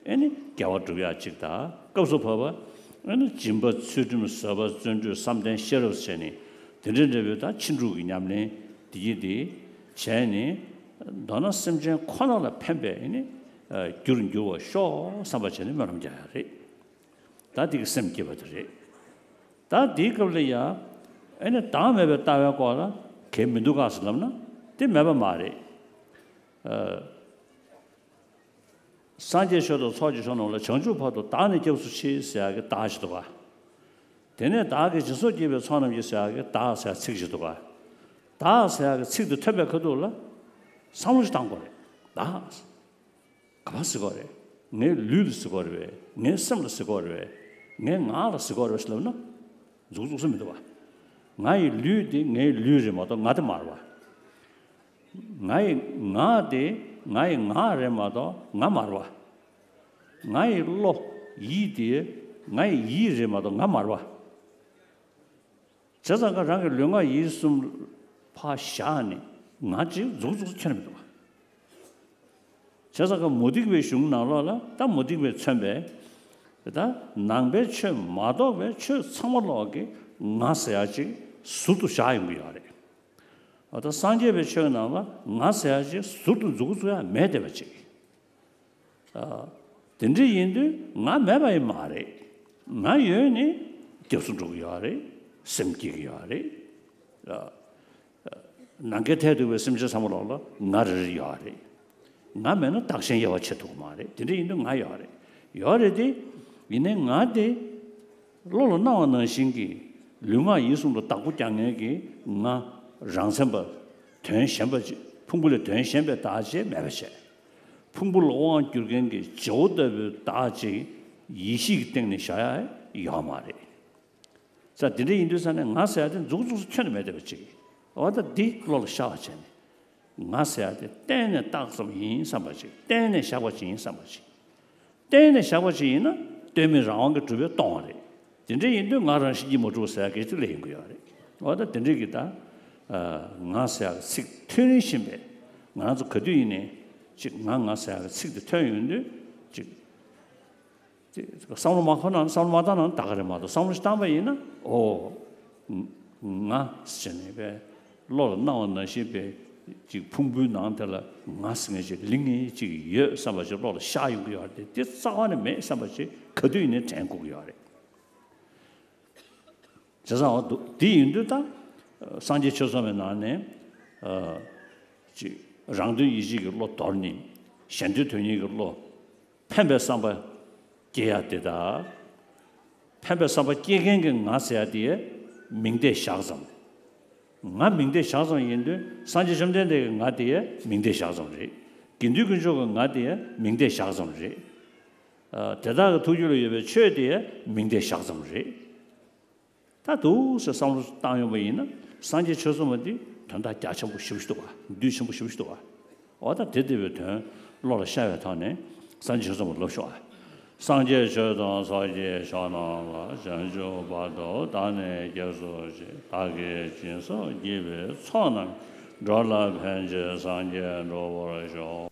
ཨེ་ནི་དགེ་བ་སྒྲུབ་ཡག་ཅིག་དང་སྐབས་སུ་བབ་པ་ཨེ་ནི་སྦྱིན་པ་ཚུལ་ཁྲིམས་བཟོད་པ་བརྩོན་འགྲུས་བསམ་གཏན་ཤེས་རབ་བྱས་ནས་དེ་འདྲའི་འབྲས་བུ་དང་ཕྱིན་དྲུག་གི་ཉམས་ལེན་དེ་ཡིས་དེ་བྱས་ནས་མདོར་ན་སེམས་ཅན་ཁོ་ན་ལ་ཕན་པའི་ཨེ་ནི་ཨ་རྒྱུར་འགྱུར་བར་ཤོག་བསམ་པ་བྱས་ནས་སྨོན་ལམ་རྒྱག་ཡག་རེད། ད་འདི་གི་སེམས་བསྐྱེད་པ་དེ་རེད། ད་འདིའི་སྐབས་ལ་ཡ། ཨེ་ནི་བདག་མེད་པའི་ལྟ་བའི་སྐོར་ལ་གལ་མི་འདུག་ག་ཟེར་ལབ་ན་དེ་མེད་པ་མ་རེད། ཨ། སངས་རྒྱས་ཆོས་དང་ཚོགས་ཀྱི་མཆོག་རྣམས་ལ། བྱང་ཆུབ་བར་དུ་བདག་ནི་སྐྱབས་སུ་མཆི་ཟེར་ཡག་གི་བདག་ཞིག་འདུག་ག་དེ་ནས་བདག་གིས་སྦྱིན་སོགས་བགྱིས་པའི་ཚོགས་རྣམས་ཀྱིས་ཟེར་ཡག་གི་བདག་ཟེར་ཡག་ཚིག་ཞིག་འདུག་ག་བདག་ཟེར་ཡག་གི་ཚིག་དེ་ཐོན་པའི་ཁ་ཐུག་ལ་བསམ་བློ་ཞིག་བཏང་དགོས་རེད། བདག་ག་པར་ཟེར་དགོས་རེད། ངའི་ལུས་ལ་ཟེར་དགོས་རེད་པས། ངའི་སེམས་ལ་ཟེར་དགོས་རེད་པས། ངའི་ངག་ལ་ཟེར་དགོས་རེད་པས་ཟེར་ལབ་ན། འཛུགས་འཛུགས་ས་མི་འདུག་བ། ང་ཡི་ལུས་དེ་ངའི་ལུས་རེད་མ་གཏོགས་ང་དེ་མ་རེད་བ། ང་ཡི་ངག་དེ་ང་ཡི་ངག་རེད་མ་གཏོགས་ང་མ་རེད་བ། ང་ཡི་བློ་ཡིད་དེ་ང་ཡི་ཡིད་རེད་མ་གཏོགས་ང་མ་རེད་བ། བྱས་ཙང་ཀ་རང་གི་ལུས་ངག་ཡིད་གསུམ་ཕར་བཞག་ནས་ང་ཅིག་འཛུགས་འཛུགས་ཁྱོན་ནས་མི་འདུག་བ། བྱས་ཙང་ཀ་མུ་སྟེགས་པའི་གཞུང་ནང་ལོགས་ལ་ད་མུ་སྟེགས་པས་མཚོན་པའི་ད་ནང་པའི་ཆོས་མ་གཏོགས་པའི་ཆོས་ཚང་མ་ལོག་གི་ང་ཟེར་ཡ་ཅིག་ཟུར་དུ་བཞག་ཡོང་གི་ཡོད་རེད། འོ་ད་སངས་རྒྱས་པའི་ཆོས་ནང་ལ་ང་ཟེར་ཡ་ཅིག་ཟུར་དུ་འཛུགས་འཛུགས་ཡ་མེད་བསྡད་པ་ཅིག་ཨ། དེ་འདྲ་ཡིན་དུས་ང་མེད་པ་ཡིན་མ་རེད། ང་ཡོད་ནི་སྐྱབས་སུ་འགྲོ་གི་ཡོད་རེད། སེམས་སྐྱིད་ཀྱི་ཡོད་རེད། ཨ། ནམ་མཁའི་མཐས་གཏུགས་པའི་སེམས་ཅན་ཚང་མ་ལོག་ལ་ང་རེ་རེ་ཡོད་རེད། ང་མེད་ན་བདག་གཞན་དབྱེ་བ་ཕྱེ་ཐུབ་ཀྱི་མ་རེད། དེ་འདྲ་ཡིན་དུས་ང་ཡོད་རེད། ཡོད་རེད་དེ། ཡིན་ནའི་ང་དེ་བློ་ལ་སྣང་བ་ནང་བཞིན་གྱི་ལུས་ངག་ཡིད་གསུམ་ལ་བདག་པོ་རྒྱག་མཁན་གྱི་ང་རང་མཚན་པ་དོན་གཞན་པ་ཅིག་ཕུང་པོ་ལས་དོན་གཞན་པའི་བདག་ཅེས་མེད་པ་བྱས། ཕུང་པོ་ལ་དབང་བསྒྱུར་མཁན་གྱི་བྱེད་པོ་ལྟ་བུའི་བདག་ཅིག་ཡེ་ཤེས་ཀྱི་སྟེང་ནས་བཞག་ཡ་ཡོད་མ་རེད། ས་དེ་འདྲ་ཡིན་དུས་ས་ནས་ང་ཟེར་ཡ་དེ་མཛུག་མཛུག་ཁྱོན་ནས་མེད་བསྡད་པ་ཅིག་འོ་ད་འདི་བློ་ལ་ཤར་བ་བྱས་ནས། ང་ཟེར་ཡ་དེ་གཏན་ནས་རྟགས་ཙམ་ཡིན་བསམ་པ་ཅིག་གཏན་ནས་བཞག་པ་ཅིག་ཡིན་བསམ་པ་ཅིག་གཏན་ནས་བཞག་པ་ཅིག་ཡིན་ན་ལྟོས་མེད་རང་དབང་གིས་གྲུབ་པས་སྟོང་བ་རེད། དེ་འདྲ་ཡིན་དུས་ང་རང་བཞིན་གྱིས་མ་གྲུབ་ཟེར་ཡ་གི་ཅིག་སླེབས་ཡོང་གི་ཡོད་རེད། འོ་ད་དེ་འདྲའི་གི་ད་ཨ་ང་ཟེར་ཡག་གི་ཚིག་ཐོན་རིན་བཞིན་པས་ང་རང་ཚོ་ག་དུས་ཡིན་ནའི་ཅིག་ང་ང་ཟེར་ཡག་གི་ཚིག་དེ་ཐོན་ཡོང་དུས་ཅིག་ཅིག་བསམ་བློ་མ་འཁོར་ན་བསམ་བློ་མ་བཏང་ན་ད་ག་རེད་མ་གཏོགས་བསམ་བློ་ཞིག་བཏང་པ་ཡིན་ན་ཨོ་ང་ཟེར་ནས་པས་བློ་ལ་སྣང་བ་ནང་བཞིན་པས་ཅིག་ཕུང་པོའི་ནང་དེ་ལ་ང་ཟེར་མཁན་ཅིག་ལིང་ངེ་ཅིག་ཡོད་བསམ་པ་ཅིག་བློ་ལ་ཤར་ཡོང་གི་ཡོད་རེད། དེ་རྩ་བ་ནས་མེད་བསམ་པ་ཅིག་ག་དུས་ཡིན་ནའི་དྲན་དགོས་ཀྱི་ཡོད་རེད། བྱས་ཙང་འོ་འདུག་འདི་ཡིན་དུས་ད་སངས་རྒྱས་ཆོས་ཚོགས་པའི་ནང་ནས་ཨ་ཅིག་རང་དོན་ཡིད་བྱེད་ཀྱི་བློ་དོར་ནས་གཞན་དོན་དོན་གཉེར་གྱི་བློ། ཕན་པའི་བསམ་པ་སྐྱེ་ཡ་དེ་དང་། ཕན་པའི་བསམ་པ་སྐྱེ་མཁན་གྱི་ང་ཟེར་ཡ་དེ་མིང་བརྡས་བཞག་ཙམ། ང་མིང་བརྡས་བཞག་ཙམ་ཡིན་དུས་སངས་རྒྱས་བཅོམ་ལྡན་འདས་ཀྱི་ང་དེ་མིང་བརྡས་བཞག་ཙམ་རེད། དགེ་འདུན་དཀོན་མཆོག་གི་ང་དེ་མིང་བརྡས་བཞག་ཙམ་རེད། ཨ་དེ་དག་གི་ཐུགས་རྒྱུད་ལ་ཡོད་པའི་ཆོས་དེ་མིང་བརྡས་བཞག་ཙམ་རེད། ད་འདུག་སེ་བསམ་བློ་བཏང་ཡོང་བ་ཡིན་ན་སངས་རྒྱས་ཆོས་ཚོགས་པ་འདི་དོན་དག་རྒྱ་ཆེན་པོ་ཞེ་པོ་ཞིག་འདུག་བ། འདུས་ཆེན་པོ་ཞེ་པོ་ཞིག་འདུག་བ། འོ་ད་དེ་བདེ་བའི་དོན་བློ་ལ་ཤར་བའི་ཐོག་ནས་སངས་རྒྱས་ཆོས་ཚོགས་པ་ལབ་ཤོག་ཨ། སངས་རྒྱས་ཆོས་དང་ཚོགས་ཀྱི་མཆོག་རྣམས་ལ། བྱང་ཆུབ་བར་དུ་བདག་ནི་སྐྱབས་སུ་མཆི། བདག་གིས་སྦྱིན་སོགས་བགྱིས་པའི་ཚོགས་རྣམས་ཀྱིས། འགྲོ་ལ་ཕན་ཕྱིར་སངས་རྒྱས་འགྲུབ་པར་ཤོག།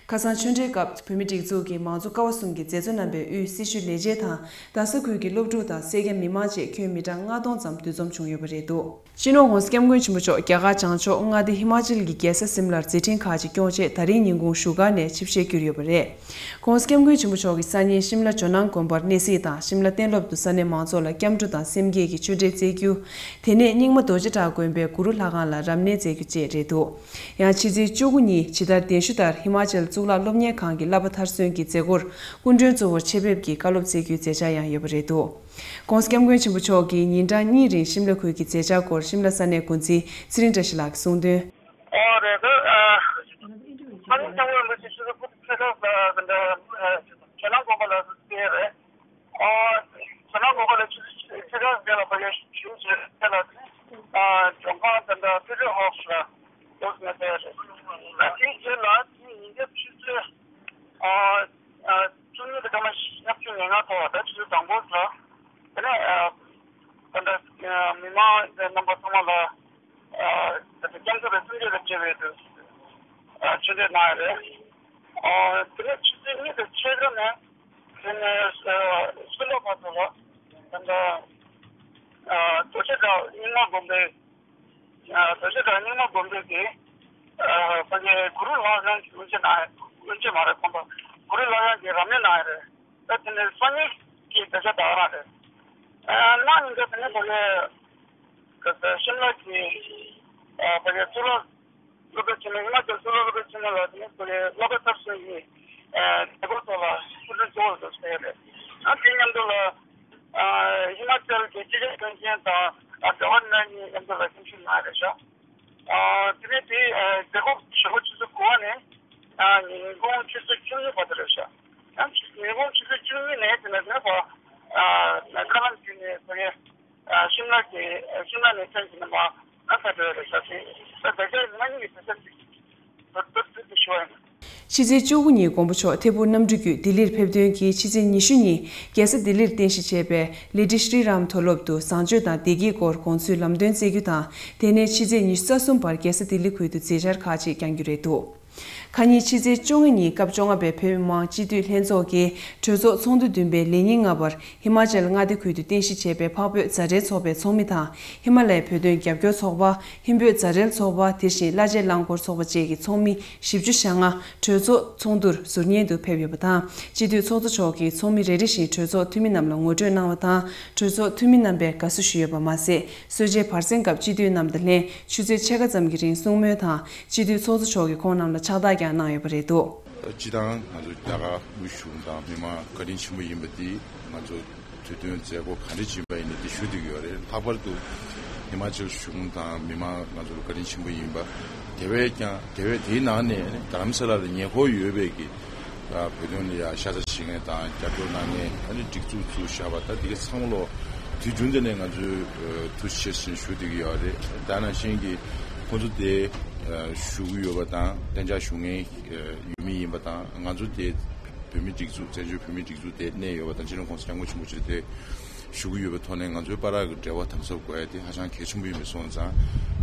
ཁ་སང་ཆོས་འབྲེལ་སྐབས་བོད་མིའི་སྒྲིག་འཛུགས་ཀྱི་མང་གཙོ་ཀ་བ་གསུམ་གྱི་མཛད་གཙོ་རྣམ་པས་དབུས་སྲི་ཞུ་ལས་བྱེད་དང་རྡ་ས་ཁུལ་གྱི་སློབ་ཕྲུག་དང་སེར་སྐྱ་མི་མང་བཅས་ཁྱོན་མི་གྲངས་ལྔ་སྟོང་ཙམ་འདུ་འཛོམས་བྱུང་ཡོད་པ་རེད་འདུག་སྤྱི་ནོར་༧གོང་ས་༧སྐྱབས་མགོན་ཆེན་པོ་མཆོག་རྒྱ་གར་བྱང་ཕྱོགས་མངའ་སྡེ་ཧི་མ་ཅལ་གྱི་རྒྱལ་ས་སིམ་ལར་མཛད་འཕྲིན་ཁག་ཅིག་སྐྱོང་ཆེད་ད་རིང་ཉིན་གུང་བཞུགས་སྒར་ནས་ཆིབས་ཞལ་བསྒྱུར་ཡོད་པ་རེད། ༧གོང་ས་༧སྐྱབས་མགོན་ཆེན་པོ་མཆོག་གིས་སང་ཉིན་ཤིམ་ལ་ཇོ་ནང་དགོན་པར་གནས་གཟིགས་དང་ཤིམ་ལ་གཏན་སློབ་ཏུ་ས་གནས་མང་ཚོགས་ལ་སྐྱབས་འགྲོ་དང་སེམས་བསྐྱེད་ཀྱི་ཆོས་འབྲེལ་སྩལ་རྒྱུ། དེ་ནས་རྙིང་མ་རྡོ་རྗེ་བྲག་དགོན་པའི་གུ་རུ་ལྷ་ཁང་ལ་རབ་གནས་མཛད་རྒྱུ་བཅས་རེད་འདུག་ཡང་ཕྱི་ཚེས་བཅུ་དགུ་ཉིན་ཇི་ལྟར་གདན་ཞུ་ལྟར་ཧི་མ་ཅལ་གཙུག་ལག་སློབ་གཉེར་ཁང་གི་བསླབ་པ་མཐར་སོན་གྱི་མཛད་སྒོར་སྐུ་མགྲོན་གཙོ་བོར་ཆེད་ཕེབས་ཀྱིས་བཀའ་སློབ་སྩལ་རྒྱུའི་མཛད་འཆར་ཡང་ཡོད་པ་རེད་འདུག ༧གོང་ས་༧སྐྱབས་མགོན་ཆེན་པོ་མཆོག་གིས་ཉིན་གྲངས་གཉིས་རིང་ཤིམ་ལ་ཁུལ་གྱི་མཛད་འཆར་སྐོར་ཤིམ་ལ་ས་གནས་འགོ་འཛིན་ཚེ་རིང་བཀྲ་ཤིས་ལགས་ཀྱིས་གསུངས་དོན། ཨོ་རེད་འདུག་ཨ་ས་གནས་སྐྱབས་མགོན་རིན་པོ་ཆེ་ཆུ་ཚོད་དགུ་དང་ཕྱེད་ཀ་ལ་དེ་འདྲ་ཇོ་ནང་དགོན་པ་ལ་སླེབས་རེད། ཨ་ཇོ་ནང་དགོན་པ་ལ་ཆུ་ཚོད་ཕྱེད་ཀ་རྗེས་ལ་ཕ་གིར་ཞུ་བྱས་ལ་ཨ་ལྗོངས་མཁར་དེ་འདྲ་ཕི་ཊི་ཧོབ་ལ་འདུག་ནས་བསྡད་རེད། ཨ་དེའི་རྗེས་ལ་དེ་ཉིན་རྒྱབ་ཆུ་ཚོད་ཨ་ཨ་བཅུ་གཉིས་དང་སྐར་མ་ལྔ་བཅུ་ང་ལྔ་ཐོག་ད་ཆུ་ཚོད་དང་པོ་ལ་དེ་ནས་ཨ་ད་ལྟ་མི་མང་རྣམ་པ་ཚང་མ་ལ་ཨ་ད་ལྟ་སྐྱབས་མགོན་པའི་གསུང་ཆོས་དང་འབྲེལ་བའི་དུ་ཨ་ཆོས་འབྲེལ་གནང་ཡ་རེད། ཨ་དེ་ནས་ཆུ་ཚོད་གཉིས་དང་ཕྱེད་ཀ་ནས་དེ་ནས་ཨ་སུ་ལ་བར་དུ་ལ་ད་ལྟ་ཨ་རྡོ་རྗེ་བྲག་རྙིང་མ་དགོན་པའི་ཨ་རྡོ་རྗེ་བྲག་རྙིང་མ་དགོན་པའི་གི་ཨ་ཕ་གིའི་གུ་རུ་ལྷ་ཁང་གི་དབུ་འབྱེད་གནང་ཡ། དབུ་འབྱེད་མ་རེད། ཁོང་པ་གུ་རུ་ལྷ་ཁང་གི་རབ་གནས་གནང་ཡ་རེད། ད་དེ་ནས་སང་ཉིན་གྱི་དེ་ཆ་ད་ག་རང་རེད། ཨ་གནངས་ཉིན་ཀ་དེ་ནས་ཕ་གི་ཤིམ་ལ་གི་ཨ་ཕ་གི་གཙུག་ལག་སློབ་གྲྭ་ཆེན་མོ་ཧི་མ་ཅལ་གཙུག་ལག་སློབ་གྲྭ་ཆེན་མོ་ལ་དེ་ནས་ཕ་གི་བསླབ་པ་མཐར་སོན་གྱི་ཨ་མཛད་སྒོ་ཐོག་ལ་སྐུ་མགྲོན་གཙོ་བོར་འདུག་ཟེར་ཡ་རེད། ཨ་དེ་མཉམ་དུ་ལ་ཨ་ཧི་མ་ཅལ་གྱི་སྤྱི་ཁྱབ་དོན་གཅན་དང་ཨ་ཛ་ཝར་ནལ་གཉིས་མཉམ་དུ་ལ་སེམས་ཤུགས་གནང་ཡ་རེད་ཤག་ཨ་དེ་ནས་དེ་ཨ་མཛད་སྒོ་ཞོགས་པ་ཆུ་ཚོད་དགུ་པ་ནས་ཨ་ཉིན་གུང་ཆུ་ཚོད་བཅུ་གཉིས་བར་དུ་རེད་ཤག་ཨ་ཉིན་གུང་ཆུ་ཚོད་བཅུ་གཉིས་ནས་དེ་ནས་དེ་ནས་ཕ་ཨ་མཁའ་ལམ་བརྒྱུད་ནས་ཕ་གི་ཨ་ཤིམ་ལ་གི་ཤིམ་ལ་ནས་ཐོན་གྱི་ནས་མ་ཨ་ས་འགྲོ་ཡ་རེད་ཤག་དེ་ད་ད་ཆ་ང་གཉིས་ཀྱི་ས་ཆ་ཅིག་ད་ད་ད་ད་ཤོད་ཡ་ཡིན། ཕྱི་ཚེས་བཅུ་དགུ་ཉིན་མགོན་པོ་མཆོག་ཐད་འཕུར་གནམ་གྲུ་བརྒྱུད་ལྡི་ལིར་ཕེབས་དོན་གྱིས་ཕྱི་ཚེས་ཉི་ཤུ་ཉིན་རྒྱལ་ས་ལྡི་ལིར་རྟེན་གཞི་བྱས་པའི་ལི་ཏི་ཤྲི་རམ་མཐོ་སློབ་ཏུ་བཟང་སྤྱོད་དང་བདེ་སྐྱིད་སྐོར་དགོངས་ཚུལ་ལམ་སྟོན་སྩལ་རྒྱུ་དང་། དེ་ནས་ཕྱི་ཚེས་ཉི་ཤུ་རྩ་གསུམ་བར་རྒྱལ་ས་ལྡི་ལི་ཁུལ་དུ་མཛད་འཆར་ཁག་ཅིག་བསྐྱང་རྒྱུ་རེད་འདུག་ཁ་ཉིན་ཕྱི་ཚེས་བཅོ་ལྔ་ཉིན་སྐབས་བཅོ་ལྔ་པའི་བོད་མི་མང་སྤྱི་འཐུས་ལྷན་ཚོགས་ཀྱི་གྲོས་ཚོགས་ཚོགས་འདུ་བདུན་པའི་ལས་ཉིན་ལྔ་པར་ཧི་མ་ཅལ་མངའ་སྡེ་ཁུལ་དུ་རྟེན་གཞི་བྱས་པའི་འཕགས་བོད་མཛའ་འབྲེལ་ཚོགས་པའི་ཚོགས་མི་དང་། ཧི་མ་ལ་ཡའི་བོད་དོན་རྒྱབ་སྐྱོར་ཚོགས་པ། ཧིན་བོད་མཛའ་འབྲེལ་ཚོགས་པ། དེ་བཞིན་བླ་བྱེད་རླངས་འཁོར་ཚོགས་པ་བཅས་ཀྱི་ཚོགས་མི་བཞི་བཅུ་ཞེ་ལྔ་གྲོས་ཚོགས་ཚོགས་འདུར་ཟུར་ཉན་དུ་ཕེབས་ཡོད་པ་དང་། སྤྱི་འཐུས་ཚོགས་གཙོ་མཆོག་གིས་ཚོགས་མི་རེ་རེ་བཞིན་གྲོས་ཚོགས་འཐུས་མི་རྣམས་ལ་ངོ་སྤྲོད་གནང་བ་དང་། གྲོས་ཚོགས་འཐུས་མི་རྣམ་པས་དགའ་བསུ་ཞུས་ཡོད་པ་མ་ཟད། གསོལ་ཇའི་བར་གསེང་སྐབས་སྤྱི་འཐུས་རྣམས་དང་ལྷན་ཆུ་ཚོད་ཕྱེད་ཀ་ཙམ་གྱི་རིང་གསུང་མོལ་དང་། སྤྱི་འཐུས་ཚོགས་གཙོ་མཆོག་གིས་ཁོང་རྣམས་ལ་ཕྱག་རྟགས་ཀྱང་གནང་ཡོད་པ་རེད་འདུག་སྤྱི་བཏང་ང་ཚོ་རྒྱ་གར་དབུས་གཞུང་དང་མི་མང་བཀའ་དྲིན་ཆེན་པོ་ཡིན་པ་འདི་ང་ཚོ་དུས་སྟོན་མཛད་སྒོ་ག་འདྲ་ཅིག་ཡིན་པ་ཡིན་ནའི་འདི་ཞུ་བསྡད་ཀྱི་ཡོད་རེད། ལྷག་པར་དུ་ཧི་མ་ཅལ་གཞུང་དང་མི་མང་ང་ཚོ་ལ་བཀའ་དྲིན་ཆེན་པོ་ཡིན་པ། དེ་བས་ཀྱང་དེ་བས་དེའི་ནང་ནས་རྡ་རམ་ས་ལ་ལ་ཉེ་འཁོར་ཡོད་པའི་གི་བོད་དོན་ལ་ཡ་ཤ་ཚ་བྱེད་མཁན་དང་རྒྱབ་སྐྱོར་གནང་མཁན་ཨ་ནི་སྒྲིག་འཛུགས་བཙུགས་བཞག་པ་ད་འདི་ག་ཚང་མ་ལོ་དུས་རྒྱུན་དེ་ནས་ང་ཚོས་ཐུགས་རྗེ་ཆེ་ཞུ་བསྡད་ཀྱི་ཡོད་རེད། ད་ནང་བཞིན་གྱི་ཁོང་ཚོ་དེ་བཞུགས་ཀྱི་ཡོད་པ་དང་གཏན་འཇགས་བཞུགས་མཁན་ཡུལ་མི་ཡིན་པ་དང་ང་ཚོ་དེ་བོད་མི་སྒྲིག་འཛུགས་བཙན་བྱོལ་བོད་མི་སྒྲིག་འཛུགས་དེ་གནས་ཡོད་པ་དང་སྤྱི་ནོར་༧གོང་ས་༧སྐྱབས་མགོན་ཆེན་པོ་མཆོག་དེ་ ཞུ་གི་ཡོད་པའི་ཐོག་ནས་ང་ཚོའི་བར་གྱི་འབྲེལ་བ་དམ་ཟབ་དགོས་ཡ་དེ་ཧ་ཅང་གལ་ཆེན་པོ་ཡིན་པ་སོང་ཙང་།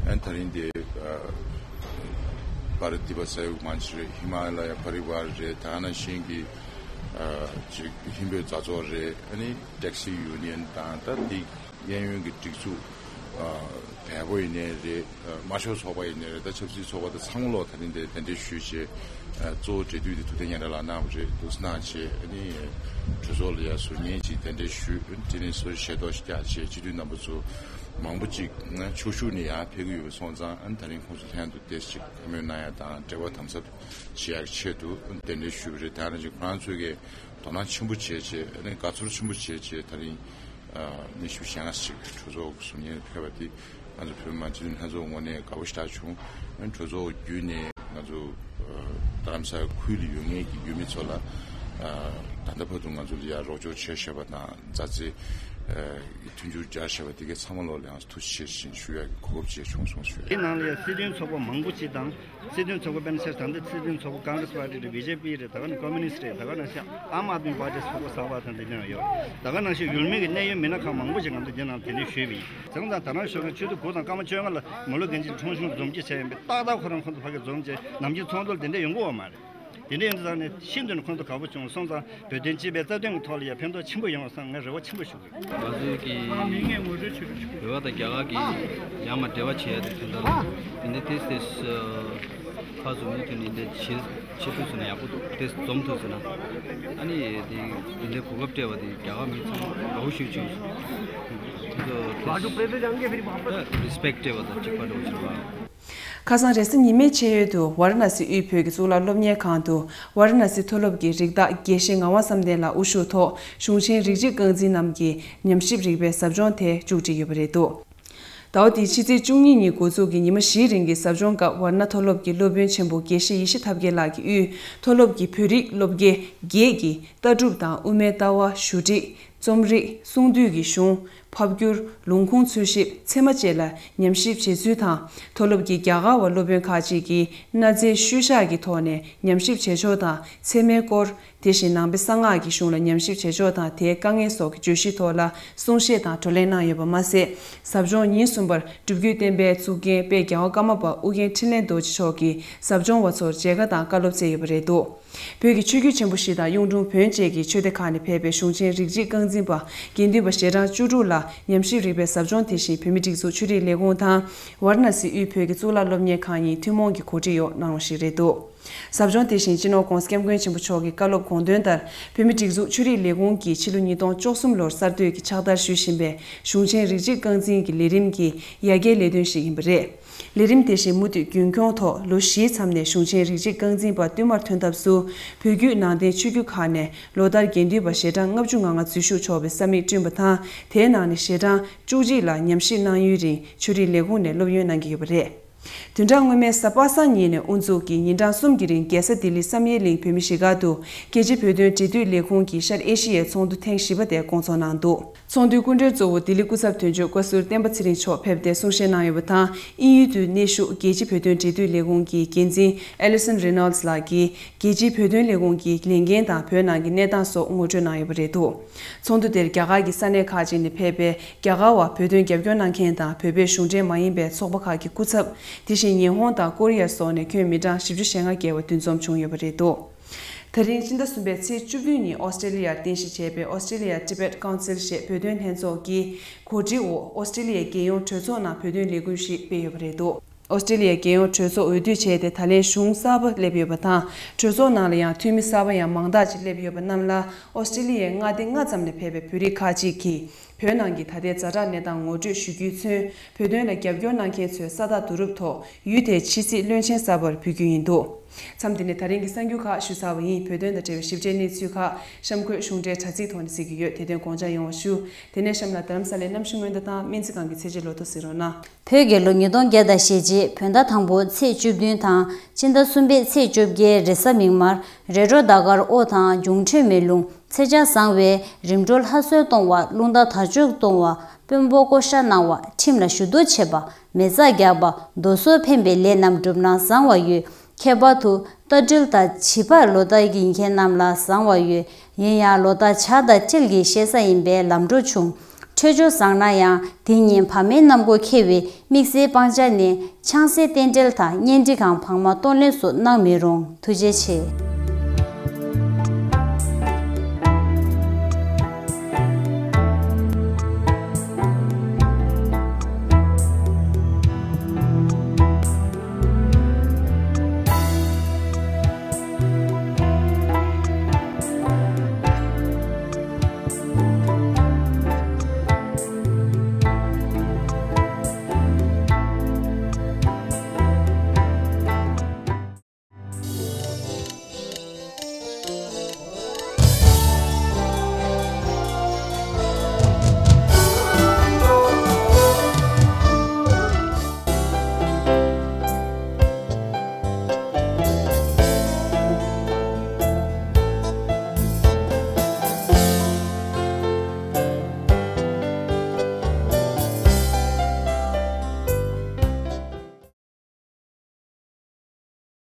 ཨ་ནི་ད་རིང་དེ་ཨ་བྷ་ར་ཏི་པ་ས་ཡོ་མན་ཆི་རེད། ཧི་མ་ལ་ཡ་པ་རི་ཝར་རེད། ད་ག་ནང་བཞིན་གྱི་ཨ་ཅིག་ཧིན་བོད་མཛའ་ཚོགས་རེད། ཨ་ནི་ཊེག་སི་ཡུ་ནི་ཡན་དང་ད་དེ་གཡས་གཡོན་གྱི་སྒྲིག་འཛུགས་ཨ་བལ་པོ་ཡིན་ནའི་རེད། ཨ་དམར་ཤོག་ཚོགས་པ་ཡིན་ནའི་རེད། ད་ཆབ་སྲིད་ཚོགས་པ་དང་ཚང་མ་ལོག་ད་རིང་དེ་གདན་འདྲེན་ཞུས་བྱས། ཨ་གཙོ་བོ་འབྲེལ་མཐུད་དེ་ཐུབ་བསྟན་ཉི་ཟླ་ལགས་གནང་བ་རེད། འདུག་སེ་གནང་བྱས་ཨ་ནི་གྲོས་ཚོགས་ལ་ཡ་ཟུར་ཉན་ཅིག་གདན་འདྲེན་ཞུས། དེ་ནས་སོ་ཞལ་ཏོག་ཞིག་བཀྱག་བྱས་སྤྱི་འཐུས་རྣམ་པ་ཚོ་མང་པོ་ཅིག་ཕྱོགས་བཞུགས་ནས་ཡར་ཕེབས་ཀྱི་ཡོད་པ་སོང་ཙང་། ཨ་ནི་ད་རིང་ཁོང་ཚོ་ལྷན་དུ་ཏོག་ཙམ་ཅིག་བཀའ་མོལ་གནང་ཡ་དང་འབྲེལ་བ་དམ་ཟབ་བྱེད་ཡག་གི་ཆེད་དུ་གདན་འདྲེན་ཞུས་པ་རེད། དེ་ནང་བཞིན་ཁོ་རང་ཚོས་ཀྱི་དོ་སྣང་ཆེན་པོ་བྱས་བྱས། ཨ་ནི་དགའ་ཚོར་ཆེན་པོ་བྱས་བྱས། ད་རིང་ཨ་ཉི་ཤུ་ཞེ་ལྔ་ཞིག་གྲོས་ཚོགས་ཟུར་ཉན་ཕེབས་པ་དེ་ང་ཚོ་བོད་མི་མང་སྤྱི་འཐུས་ལྷན་ཚོགས་ངོས་ནས་དགའ་པོ་ཞེ་དྲག་བྱུང་། ཨ་ནི་གྲོས་ཚོགས་བརྒྱུད་ནས་ང་ཚོ་ཨ་རྡ་རམ་ས་ལ་ཁུལ་ལ་ཡོད་མཁན་གྱི་ཡུལ་མི་ཚོ་ལ་ཨ་ད་ལྟ་བར་དུ་ང་ཚོ་ལ་ཡ་རོགས་སྐྱོར་བྱས་བཞག་པ་དང་། མཛའ་བརྩེ་ཨ་མཐུན་འགྱུར་སྦྱར་བཞག་པ་དེ་གའི་ཚང་མ་ལོག་ལ་ཡང་ཐུགས་རྗེ་ཆེ་ཞུ་ཡག་གི་གོ་སྐབས་ཅིག་བྱུང་སོང་ཞུ་ཡ་ཡིན། དེ་ནང་ལ་ཡང་སྲིད་དོན་ཚོགས་པ་མང་པོ་ཅིག་དང་། སྲིད་དོན་ཚོགས་པ་དཔེར་ན་ཆ་བཞག་ད་ལྟ་སྲིད་དོན་ཚོགས་པ་ཀོང་གྷི་རེས་པར་ཊི་རེད། བི་ཇེ་པི་རེད། ད་ག་ནང་ཀོ་མུ་ནིསི་ཊི་རེད། ད་ག་ནང་བཞིན་ཨམ་ཨཱད་མི་པར་ཊི་ཚོགས་པ་གསར་པ་དང་དེ་འདྲ་ཡང་ཡོད། ད་ག་ནང་བཞིན་ཡུལ་མི་གི་གནད་ཡོད་མི་སྣ་ཁག་མང་པོ་ཞིག་ང་ཚོ་དེ་ནང་དེ་འདྲ་ཞུས་པ་ཡིན། བྱས་ཙང་ད་རང་ཞོགས་ཀྱི་ཆུ་ཚོད་དགུ་དང་སྐར་མ་བཅོ་ལྔ་ལ་མི་ལོ་རྒན་ཆེན་ཁྲོམ་གཞུང་འཛོམས་སྐྱིད་བྱས་ཡིན་པས། ཏག་ཏག་ཁོ་རང་ཁོང་ཚོ་ཕ་གི་འཛོམས་བྱས་ནམ་རྒྱུན་ཚོགས་འདུ་དེ་འདྲ་ཡོང་གི་ཡོད་མ་རེད། དེ་འདྲ་ཡིན་དུས་ཙང་ནས་ཤིན་ཏུ་ནས་ཁོང་ཚོ་དགའ་པོ་བྱུང་སོང་ཙང་། བོད་དོན་སྤྱི་པའི་རྩ་དོན་གྱི་ཐོག་ལ་ཡང་ཕན་ཐོགས་ཆེན་པོ་ཡོང་བསམ་ངས་རེ་བ་ཆེན་པོ་ཞུ་གི་ཡོད། ང་ཚོའི་གི་བོད་པ་དང་རྒྱ་གར་གྱི་ཡང་མ་འབྲེལ་བ་བྱེད་ཡ་དེ་དོན་དག་ལ་དེ་འདྲ་ཏེས་ཏེས་ཁ་བཟུང་ནས་དེ་ནི་འདི་བྱེད་བྱེད་ཐུབ་སོང་ན་ཡག་པོ་འདུག་ཏེས་འཛོམས་ཐུབ་སོང་ན། ཨ་ནི་དེ་དེ་འདྲའི་གོ་སྐབས་སྤྲད་པ་དེ་རྒྱ་གར་མི་ཚང་མ་དགའ་པོ་ཞིག་བྱུང་སོང་། ཁོང་ཚོ་རི་སི་པེག་སྤྲད་པ་དང་གཅིག་པ་འདྲ་བོ་བྱུང་བ། ཁ་སང་རེས་གཟའ་ཉི་མའི་ཕྱེད་ཡོལ་དུ་ཝཱ་ར་ཎ་སི་དབུས་བོད་ཀྱི་གཙུག་ལག་སློབ་གཉེར་ཁང་དུ་ཝཱ་ར་ཎ་སི་མཐོ་སློབ་ཀྱི་རིགས་བདག་དགེ་བཤེས་ངག་དབང་བསམ་གཏན་ལགས་དབུ་བཞུགས་ཐོག་གཞུང་ཆེན་རིགས་གཅིག་རྐང་འཛིན་རྣམས་ཀྱི་ཉམས་ཞིབ་རིག་པའི་ཟབ་སྦྱོང་དེ་མཇུག་སྒྲིལ་ཡོད་པ་རེད་འདུག་ཟླ་བ་འདིའི་ཕྱི་ཚེས་བཅུ་གཉིས་ཉིན་འགོ་འཛུགས་ཀྱིས་ཉི་མ་བཞིའི་རིང་གི་ཟབ་སྦྱོང་སྐབས་ཝཱ་ར་ཎ་མཐོ་སློབ་ཀྱི་སློབ་དཔོན་ཆེན་པོ་དགེ་བཤེས་ཡེ་ཤེས་ཐབས་མཁས་ལགས་ཀྱིས་དབུས་མཐོ་སློབ་ཀྱི་བོད་རིགས་སློབ་དགེ་བརྒྱད་ཀྱི་ལྟ་གྲུབ་དང་དབུ་མའི་ལྟ་བ། ཞུ་སྒྲིག་རྩོམ་རིག་གསུང་བསྡུས་ཀྱི་གཞུང་། ཕབ་བསྒྱུར། ལུང་ཁུངས་འཚོལ་ཞིབ། ཚད་མ་བཅས་ལ་ཉམས་ཞིབ་བྱེད་ཚུལ་དང་། མཐོ་སློབ་ཀྱི་རྒྱ་གར་བ་སློབ་དཔོན་ཁག་ཅིག་གིས་གནའ་རྫས་ཤུལ་བཞག་གི་ཐོག་ནས་ཉམས་ཞིབ་བྱེད་ཕྱོགས་དང་། ཚད་མའི་སྐོར། དེ་བཞིན་ནང་པའི་གསང་སྔགས་ཀྱི་གཞུང་ལ་ཉམས་ཞིབ་བྱེད་ཕྱོགས་དང་། དེའི་དཀའ་ངལ་སོགས་ཀྱི་བརྗོད་གཞིའི་ཐོག་ལ་གསུང་བཤད་དང་བགྲོ་གླེང་གནང་ཡོད་པ་མ་ཟད། ཟབ་སྦྱོང་ཉིན་གསུམ་པར་སྒྲུབ་བརྒྱུད་བསྟན་པའི་གཙུག་རྒྱན་དཔལ་རྒྱལ་བ་ཀརྨ་པ་ཨུ་རྒྱན་འཕྲིན་ལས་རྡོ་རྗེ་མཆོག་གིས་ཟབ་སྦྱོང་བ་ཚོར་མཇལ་ཁ་དང་བཀའ་སློབ་སྩལ་ཡོད་པ་རེད་འདུག་བོད་ཀྱི་ཆོས་བརྒྱུད་ཆེན་པོ་བཞི་དང་གཡུང་དྲུང་བོན་བཅས་ཀྱི་ཆོས་སྡེ་ཁག་ནས་ཕེབས་པའི་གཞུང་ཆེན་རིགས་གཅིག་རྐང་འཛིན་པ་དགེ་འདུན་པ་ཞལ་གྲངས་བཅུ་དྲུག་ལ་ཉམས་ཞིབ་རིག་པའི་ཟབ་སྦྱོང་དེ་བཞིན་བོད་མིའི་སྒྲིག་འཛུགས་ཆོས་རིག་ལས་ཁུངས་དང་། ཝཱ་ར་ཎ་སི་དབུས་བོད་ཀྱི་གཙུག་ལག་སློབ་གཉེར་ཁང་གཉིས་ཐུན་མོང་གི་གོ་སྒྲིག་འོག་གནང་རོགས་ཞུས་རེད་འདུག་ཟབ་སྦྱོང་དེ་བཞིན་སྤྱི་ནོར་༧གོང་ས་༧སྐྱབས་མགོན་ཆེན་པོ་མཆོག་གི་བཀའ་སློབ་དགོངས་དོན་ལྟར། བོད་མིའི་སྒྲིག་འཛུགས་ཆོས་རིག་ལས་ཁུངས་ཀྱིས་ཕྱི་ལོ་ཉིས་སྟོང་བཅུ་གསུམ་ལོར་གསར་གཏོད་ཀྱིས་ཕྱག་བསྟར་ཞུ་བཞིན་པའི་གཞུང་ཆེན་རིགས་གཅིག་རྐང་འཛིན་གྱི་ལས་རིམ་གྱི་ཡ་གྱལ་ལས་དོན་ཞིག་ཡིན་པ་རེད། ལས་རིམ་དེ་བཞིན་མུ་མཐུད་རྒྱུན་འཁྱོངས་ཐོག་ལོ་བཞིའི་མཚམས་ནས་གཞུང་ཆེན་རིགས་གཅིག་རྐང་འཛིན་པ་བསྟུད་མར་ཐོན་ཐབས་སུ། བོད་བརྒྱུད་ནང་བསྟན་ཆོས་བརྒྱུད་ཁག་ནས་ལོ་ལྟར་དགེ་འདུན་པ་ཞལ་གྲངས་ལྔ་བཅུ་ང་ལྔ་འཛུལ་ཞུགས་ཆོག་པའི་ས་མིག་བསྐྲུན་པ་དང་། དེའི་ནང་ནས་ཞལ་གྲངས་བཅུ་གཅིག་ལ་ཉམས་ཞིབ་གནང་ཡུན་རིང་ཆོས་རིག་ལས་ཁུངས་ནས་སློབ་ཡོན་གནང་གི་ཡོད་པ་རེད། བདུན་ཕྲག་སྔོན་མའི་གཟའ་པ་སངས་ཉིན་ནས་དབུ་འཛུགས་ཀྱིས་ཉིན་གྲངས་གསུམ་གྱི་རིང་རྒྱལ་ས་ལྡི་ལི་བསམ་ཡས་གླིང་བོད་མི་གཞིས་སྒར་དུ་རྒྱལ་སྤྱིའི་བོད་དོན་འབྲེལ་མཐུད་ལས་ཁུངས་ཀྱི་ཤར་ཨེ་ཤི་ཡའི་ཚོགས་འདུ་ཐེངས་བཞི་པ་དེ་བསྐོང་ཚོགས་གནང་འདུག་ཚོགས་འདུའི་སྐུ་མགྲོན་གཙོ་བོ་ལྡི་ལི་སྐུ་ཚབ་དོན་གཅོད་བཀའ་ཟུར་བསྟན་པ་ཚེ་རིང་མཆོག་ཕེབས་ཏེ་གསུང་བཤད་གནང་ཡོད་པ་དང་། དབྱིན་ཡུལ་དུ་གནས་བཞུགས་རྒྱལ་སྤྱིའི་བོད་དོན་འབྲེལ་མཐུད་ལས་ཁུངས་ཀྱི་འགན་འཛིན་ཨེ་ལི་སན་རེ་ནོལ་ཌི་ལགས་ཀྱིས་རྒྱལ་སྤྱིའི་བོད་དོན་ལས་ཁུངས་ཀྱི་ལས་འགན་དང་བོད་ནང་གི་གནས་སྟངས་སོགས་ངོ་སྤྲོད་གནང་ཡོད་པ་རེད་འདུག་ཚོགས་འདུ་དེར་རྒྱ་གར་གྱི་ས་གནས་ཁག་ཅིག་ནས་ཕེབས་པའི་རྒྱ་གར་བ་བོད་དོན་རྒྱབ་སྐྱོར་གནང་མཁན་དང་བོད་པའི་གཞུང་འབྲེལ་མ་ཡིན་པའི་ཚོགས་པ་ཁག་གི་སྐུ་ཚབ། དེ་བཞིན་ཉི་ཧོང་དང་ཀོ་རི་ཡ་སོགས་ནས་ཁྱོན་མི་གྲངས་བཞི་བཅུ་ཞེ་ལྔ་བརྒལ་བ་འདུ་འཛོམས་བྱུང་ཡོད་པ་རེད་འདུག་ད་རིང་སྤྱི་ཟླ་གསུམ་པའི་ཚེས་བཅུ་བདུན་ཉིན་ཨོ་སི་ཀྲི་ལི་ཡར་རྟེན་གཞི་བྱས་པའི་Australia Tibet Council ཞེས་བོད་དོན་ལྷན་ཚོགས་ཀྱི་གོ་སྒྲིག་འོག་ཨོ་སི་ཀྲི་ལི་ཡའི་རྒྱལ་ཡོངས་གྲོས་ཚོགས་ནང་བོད་དོན་ལས་འགུལ་ཞིག་སྤེལ་ཡོད་པ་རེད་འདུག་ཨོ་སི་ཀྲི་ལི་ཡའི་རྒྱལ་ཡོངས་གྲོས་ཚོགས་འོས་བསྡུ་བྱས་ཏེ་ད་ལན་གཞུང་གསར་པ་སླེབས་ཡོད་པ་དང་། གྲོས་ཚོགས་ནང་ལ་ཡང་འཐུས་མི་གསར་པ་ཡང་མང་དག་ཅིག་སླེབས་ཡོད་པ་རྣམས་ལ་ཨོ་སི་ཀྲི་ལི་ཡའི་མངའ་སྡེ་ལྔ་ཙམ་ནས་ཕེབས་པའི་བོད་རིགས་ཁག་ཅིག་གིས། བོད་ནང་གི་ད་ལྟའི་ཛ་དྲག་གནས་སྟངས་ངོ་སྤྲོད་ཞུ་རྒྱུས་མཚོན། བོད་དོན་ལ་རྒྱབ་སྐྱོར་གནང་མཁན་ཚོའི་ས་རྟགས་བསྡུ་རུབ་ཐོག་ཡུལ་དེའི་ཕྱི་སྲིད་བློན་ཆེན་གསར་པར་ཕུལ་རྒྱུ་ཡིན་འདུག་མཚམས་འདི་ནས་ད་རིང་གི་གསར་འགྱུར་ཁག་ཞུ་ཚར་བ་ཡིན། བོད་དོན་དང་འབྲེལ་བའི་ཞིབ་ཕྲའི་གནས་ཚུལ་ཁག་གཤམ་འཁོད་གཞུང་འབྲེལ་དྲ་ཚིགས་ཐོག་ནས་གཟིགས་ཀྱི་ཡོད། དེ་དོན་དགོངས་འཇགས་ཡོང་བ་ཞུ། དེ་ནས་གཤམ་ལ་རྡ་རམ་ས་ལའི་གནམ་གཤིས་སྔོན་བརྡ་དང་སྨན་རྩིས་ཁང་གི་ཚད་གཞི་ལོ་ཐོ་གཟིགས་རོགས་གནང་། བོད་རྒྱལ་ལོ་ཉིས་སྟོང་བརྒྱ་དང་ཞེ་གཅིག་བོད་ཟླ་དང་པོ་ཚེས་བཅུ་བདུན་དང་ཕྱི་ཟླ་གསུམ་པའི་ཚེས་བཅོ་བརྒྱད་རེས་གཟའ་མིག་དམར་རེས་འགྲོགས་ཟླ་དཀར་པོ་དང་འབྱུང་འཕྲོད་མེ་རླུང་། ཚེས་ཆ་བཟང་བའི་རིམ་གྲོ་ལྷ་གསོལ་གཏོང་བ། རླུང་རྟ་དར་ལྕོག་གཏོང་བ། དཔོན་པོ་བསྐོ་བཞག་གནང་བ། ཁྲིམས་ལ་ཞུ་གཏུག་བྱེད་པ། མེ་བཙའ་རྒྱག་པ། རྡོ་སོལ་འཕེན་པའི་ལས་རྣམས་སྒྲུབ་ན་བཟང་བ་ཡོད། ཁྱད་པར་དུ་རྟ་སྦྲུལ་དང་བྱིས་པར་ལོ་རྟགས་ཡིན་མཁན་རྣམས་ལ་བཟང་བ་ཡོད། ཡིན་ཡང་ལོ་རྟགས་བྱ་དང་སྤྲེལ་གྱི་བཤད་ས་ཡིན་པས་ལམ་འགྲོ་ཆུང་། འཕྲོད་སྦྱོར་བཟང་ན་ཡང་དེ་ཉིན་བར་མའི་གནམ་སྒོ་ཁེལ་བས་དམིགས་བསལ་སྤང་བྱ་ནི་ཆང་སའི་རྟེན་འབྲེལ་དང་གཉེན་སྒྲིག་གམ་བག་མ་གཏོང་ལེན་སོགས་གནང་མི་རུང་། ཐུགས་རྗེ་ཆེ།